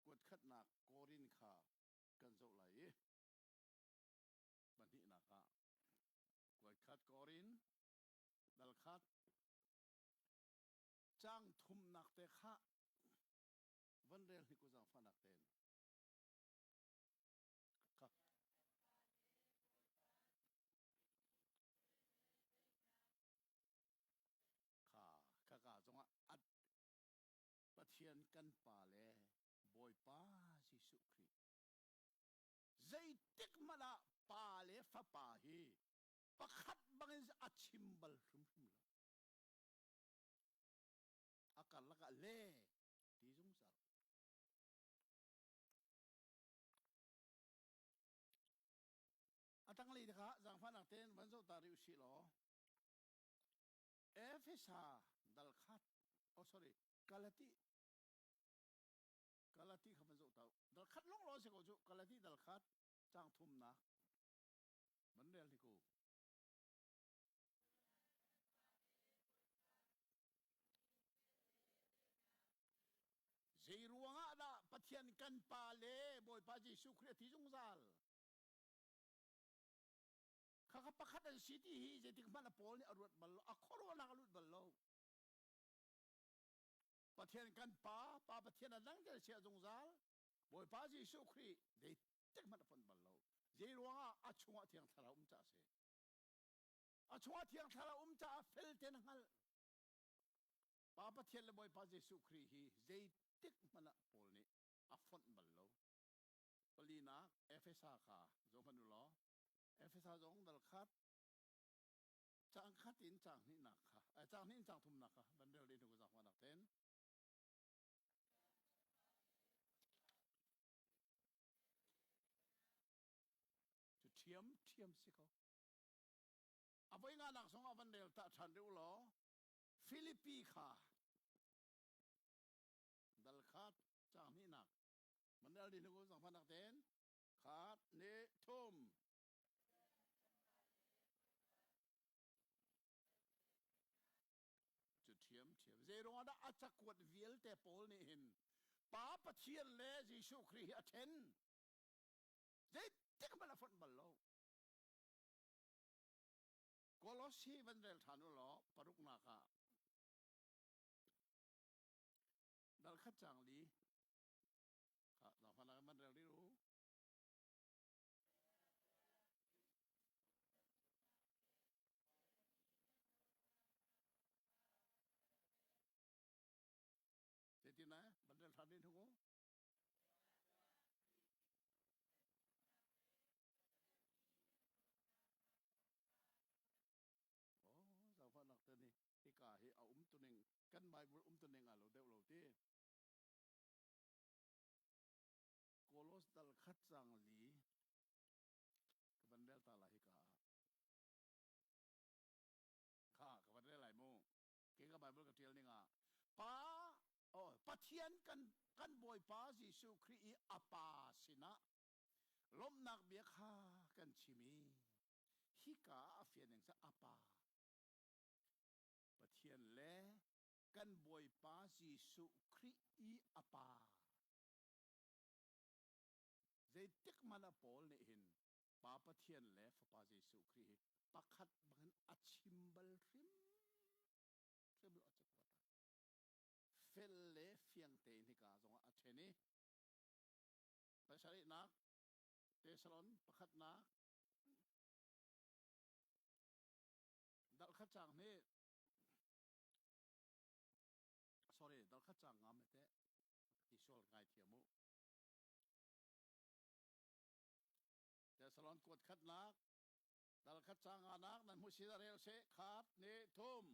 kuatkhatnak Korin kha kan zoh lai i pahnihnak ah kuatkhat Korin dal khat caang thumnak te kha van rel hnik u zaangfahnak tein. Kha. Kha khaka zongah at Pathian kan Pa le Bawipa Jesuh Khrih zeitik hmanh ah Pa le Fapa hi pakhat bangin a chim bal hrimhrim lo. A karlak ah le ti zungzal. A tanglei te kha zaangfahnak tein van zoh ta rih usih law Efesa dal khat. Oh sorry, Galati Galati kha van zoh ta dal khat long lo si ko cu. Galati dal khat cang thumnak van rel ni ko. Zei ruangah dah Pathian kan Pa le Bawipa Jesuh Khrih a thi zungzal? Khakha pakhat an si ti hi zeitik hmanh a Paul nih a ruat bal lo, a khuaruahnak a lut bal lo. Pathian kan Pa, Pa Pathian a dang te chia zungzal. Bawipa Jesuh Khrih zeitik hmanh a fonh bal lo. Zei ruangah? A chungah Thiang Thlarau um caah a si. A chungah Thiang Thlarau um caah fel tein a hngalh. Pa Pathian le Bawipa Jesuh Khrih hi zeitik hmanh ah Paul nih a fonh bal lo. Palinak Efesa kha zoh hmanh u law, Efesa zong dal khat caang khat in caang hnihnak kha, caang hnih in caang thumnak kha van rel dih hnu zaangfahnak tein. Cu ṭhiam ṭhiam si ko. A voi nganak zong ah van rel ta ṭhan rih u law, Filipi kha dal khat caang hnihnak van rel dih hnu zaangfahnak tein. Khat, hnih, thum. Cu ṭhiam ṭhiam. Zei ruangah dah a cakuat vialte Paul nih hin Pa Pathian le Jesuh Khrih hi a ṭhen? Zeitik hmanh a fonh bal lo. Kolosi van rel ṭhan u law, paruknak ah dal khat caang li kha zaangfahnak in van rel rih u. Zeitin eh? Van rel ṭhan rih hnu. Oh, zaangfahnak te nih hika hi a umtuning kan Bible umtuning aa lo deuh lo ti. Kolos dal khat cang li ka van rel ta lai hika ah. Kha ka van rel lai mu. Ke ka Bible ka ṭial ning ah Pa oh, Pathian kan kan Bawipa Jesuh Khrih i a Pa sinah lawmhnak bia kha kan chim i hika ah a fian ning cu a Pa Pathian le kan Bawipa Jesuh Khrih i a Pa. Zeitik hmanh ah Paul nih hin Pa Pathian le Fapa Jesuh Khrih hi pakhat bangin a chim bal hrimhrim lo, a cakuat ah. Fel le fiang tein hika zongah a ṭhen i pasarihnak Tesalon pakhatnak dal khat caang hnih, sorry, dal khat caang ngam te ti sual, ngai thiam u. Tesalon kuat khatnak dal khat caang nganak nan hmu si rel se. Khat hnih thum.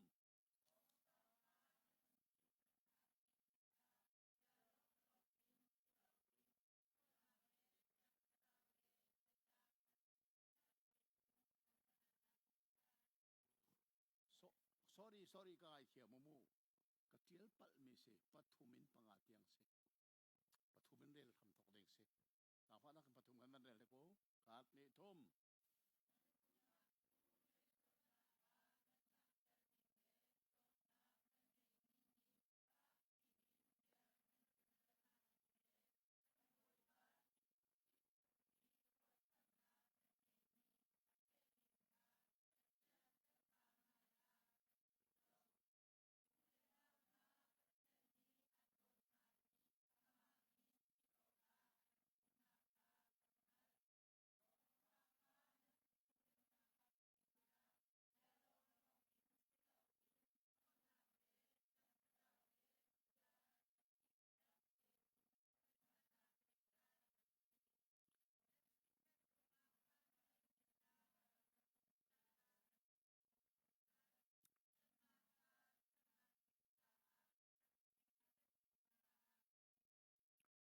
Sorry, sorry, ka ngaithiam mu. Ka ṭial palhmi si, pathum in panga tiang si. Pathum in rel hram thok ding si. Zaangfahnak in pathum kan van rel te ko. Khat hnih thum.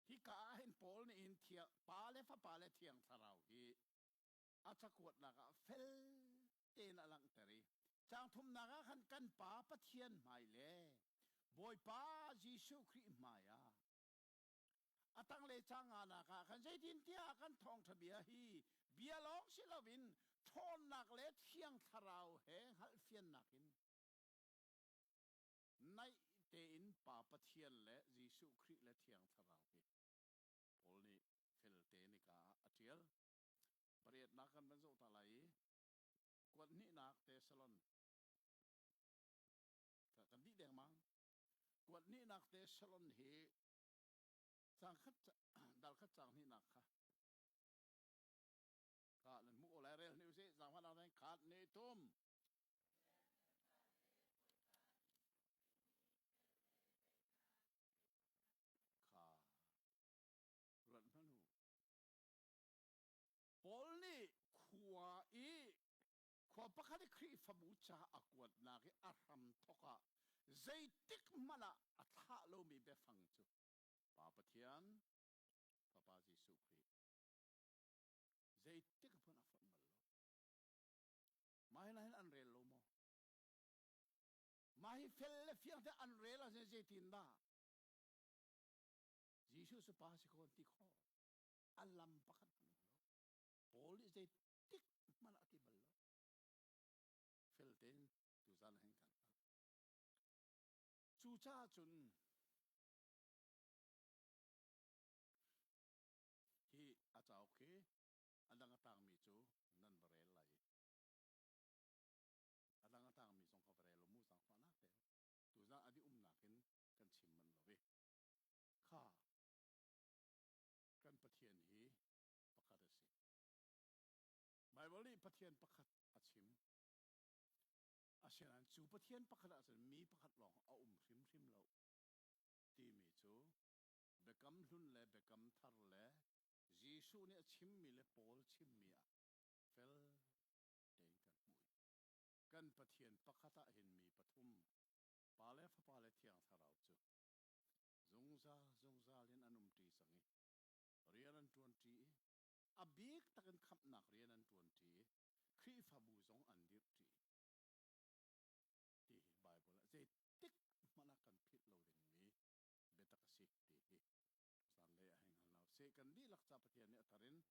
Hika ah hin Paul nih hin thiang Pa le Fapa le Thiang Thlarau hi a cakuatnak ah fel tein a langhter i caang thumnak ah khan kan Pa Pathian hmai le Bawipa Jesuh Khrih hmai ah a tanglei caang nganak ah khan zeitintiah kan thawngṭha bia hi bia lawng si loin ṭhawnnak le Thiang Thlarau he hngalhfiannak in naih tein Pa Pathian le Jesuh Khrih le Thiang Thlarau hi Paul nih felte nika ah a ṭial. Pariatnak kan van zoh ta lai i kuat hnihnak Tesalon kan dih dengmang. Kuat hnihnak Tesalon hi cang khat dal khat cang hnihnak kha ka nan hmuh ko lai rel hni usih zaangfahnak tein khat ni tum. Kha ruat hmanh u. Paul nih khua i khua pakhat i Khrihfabu ca a kuatnak i a hramthawk ah zeitik hmanh ah a thlah lomi biafang cu Pa Pathian, Fapa Jesuh Khrih zeitik hmanh a fonh bal lo. Mah hi hin an rel lo maw? Mah hi fel le fiang te an rel ahcun zeitindah Jesuh cu pa si ko an ti khawh? A lam pakhat hmanh um lo. Paul nih zeitik hmanh ah a ti bal lo. Fel tein tuzan ah hin kan hngalh. Cucaah cun hi a cauk hi a dang a tangmi cu nan va rel lai i a dang a tangmi zong kha va rel u mu zaangfahnak tein tuzan a dih umnak in kan chim manh lo i kha kan Pathian hi pakhat a si. Baibal nih Pathian pakhat a chim. Asinain cu Pathian pakhat ahcun mi pakhat lawng a um hrimhrim lo timi cu Biakam Hlun le Biakam Thar le Jesuh nih a chimmi le Paul chimmi ah fel tein kan hmuh i kan Pathian pakhat ah hin mi pathum, Pa le Fapa le Thiang Thlarau cu zungzal zungzal in an umṭi cang i rian an ṭuanṭi i a bik takin khamhnak rian an ṭuanṭi i Khrihfabu zong an dirhṭi ti hi Baibal ah zeitik hmanh ah kan philh lo dingmi biatak a si ti hi zanlei ah hei hngal hna usih. Kan dihlak ca Pathian nih a thar in.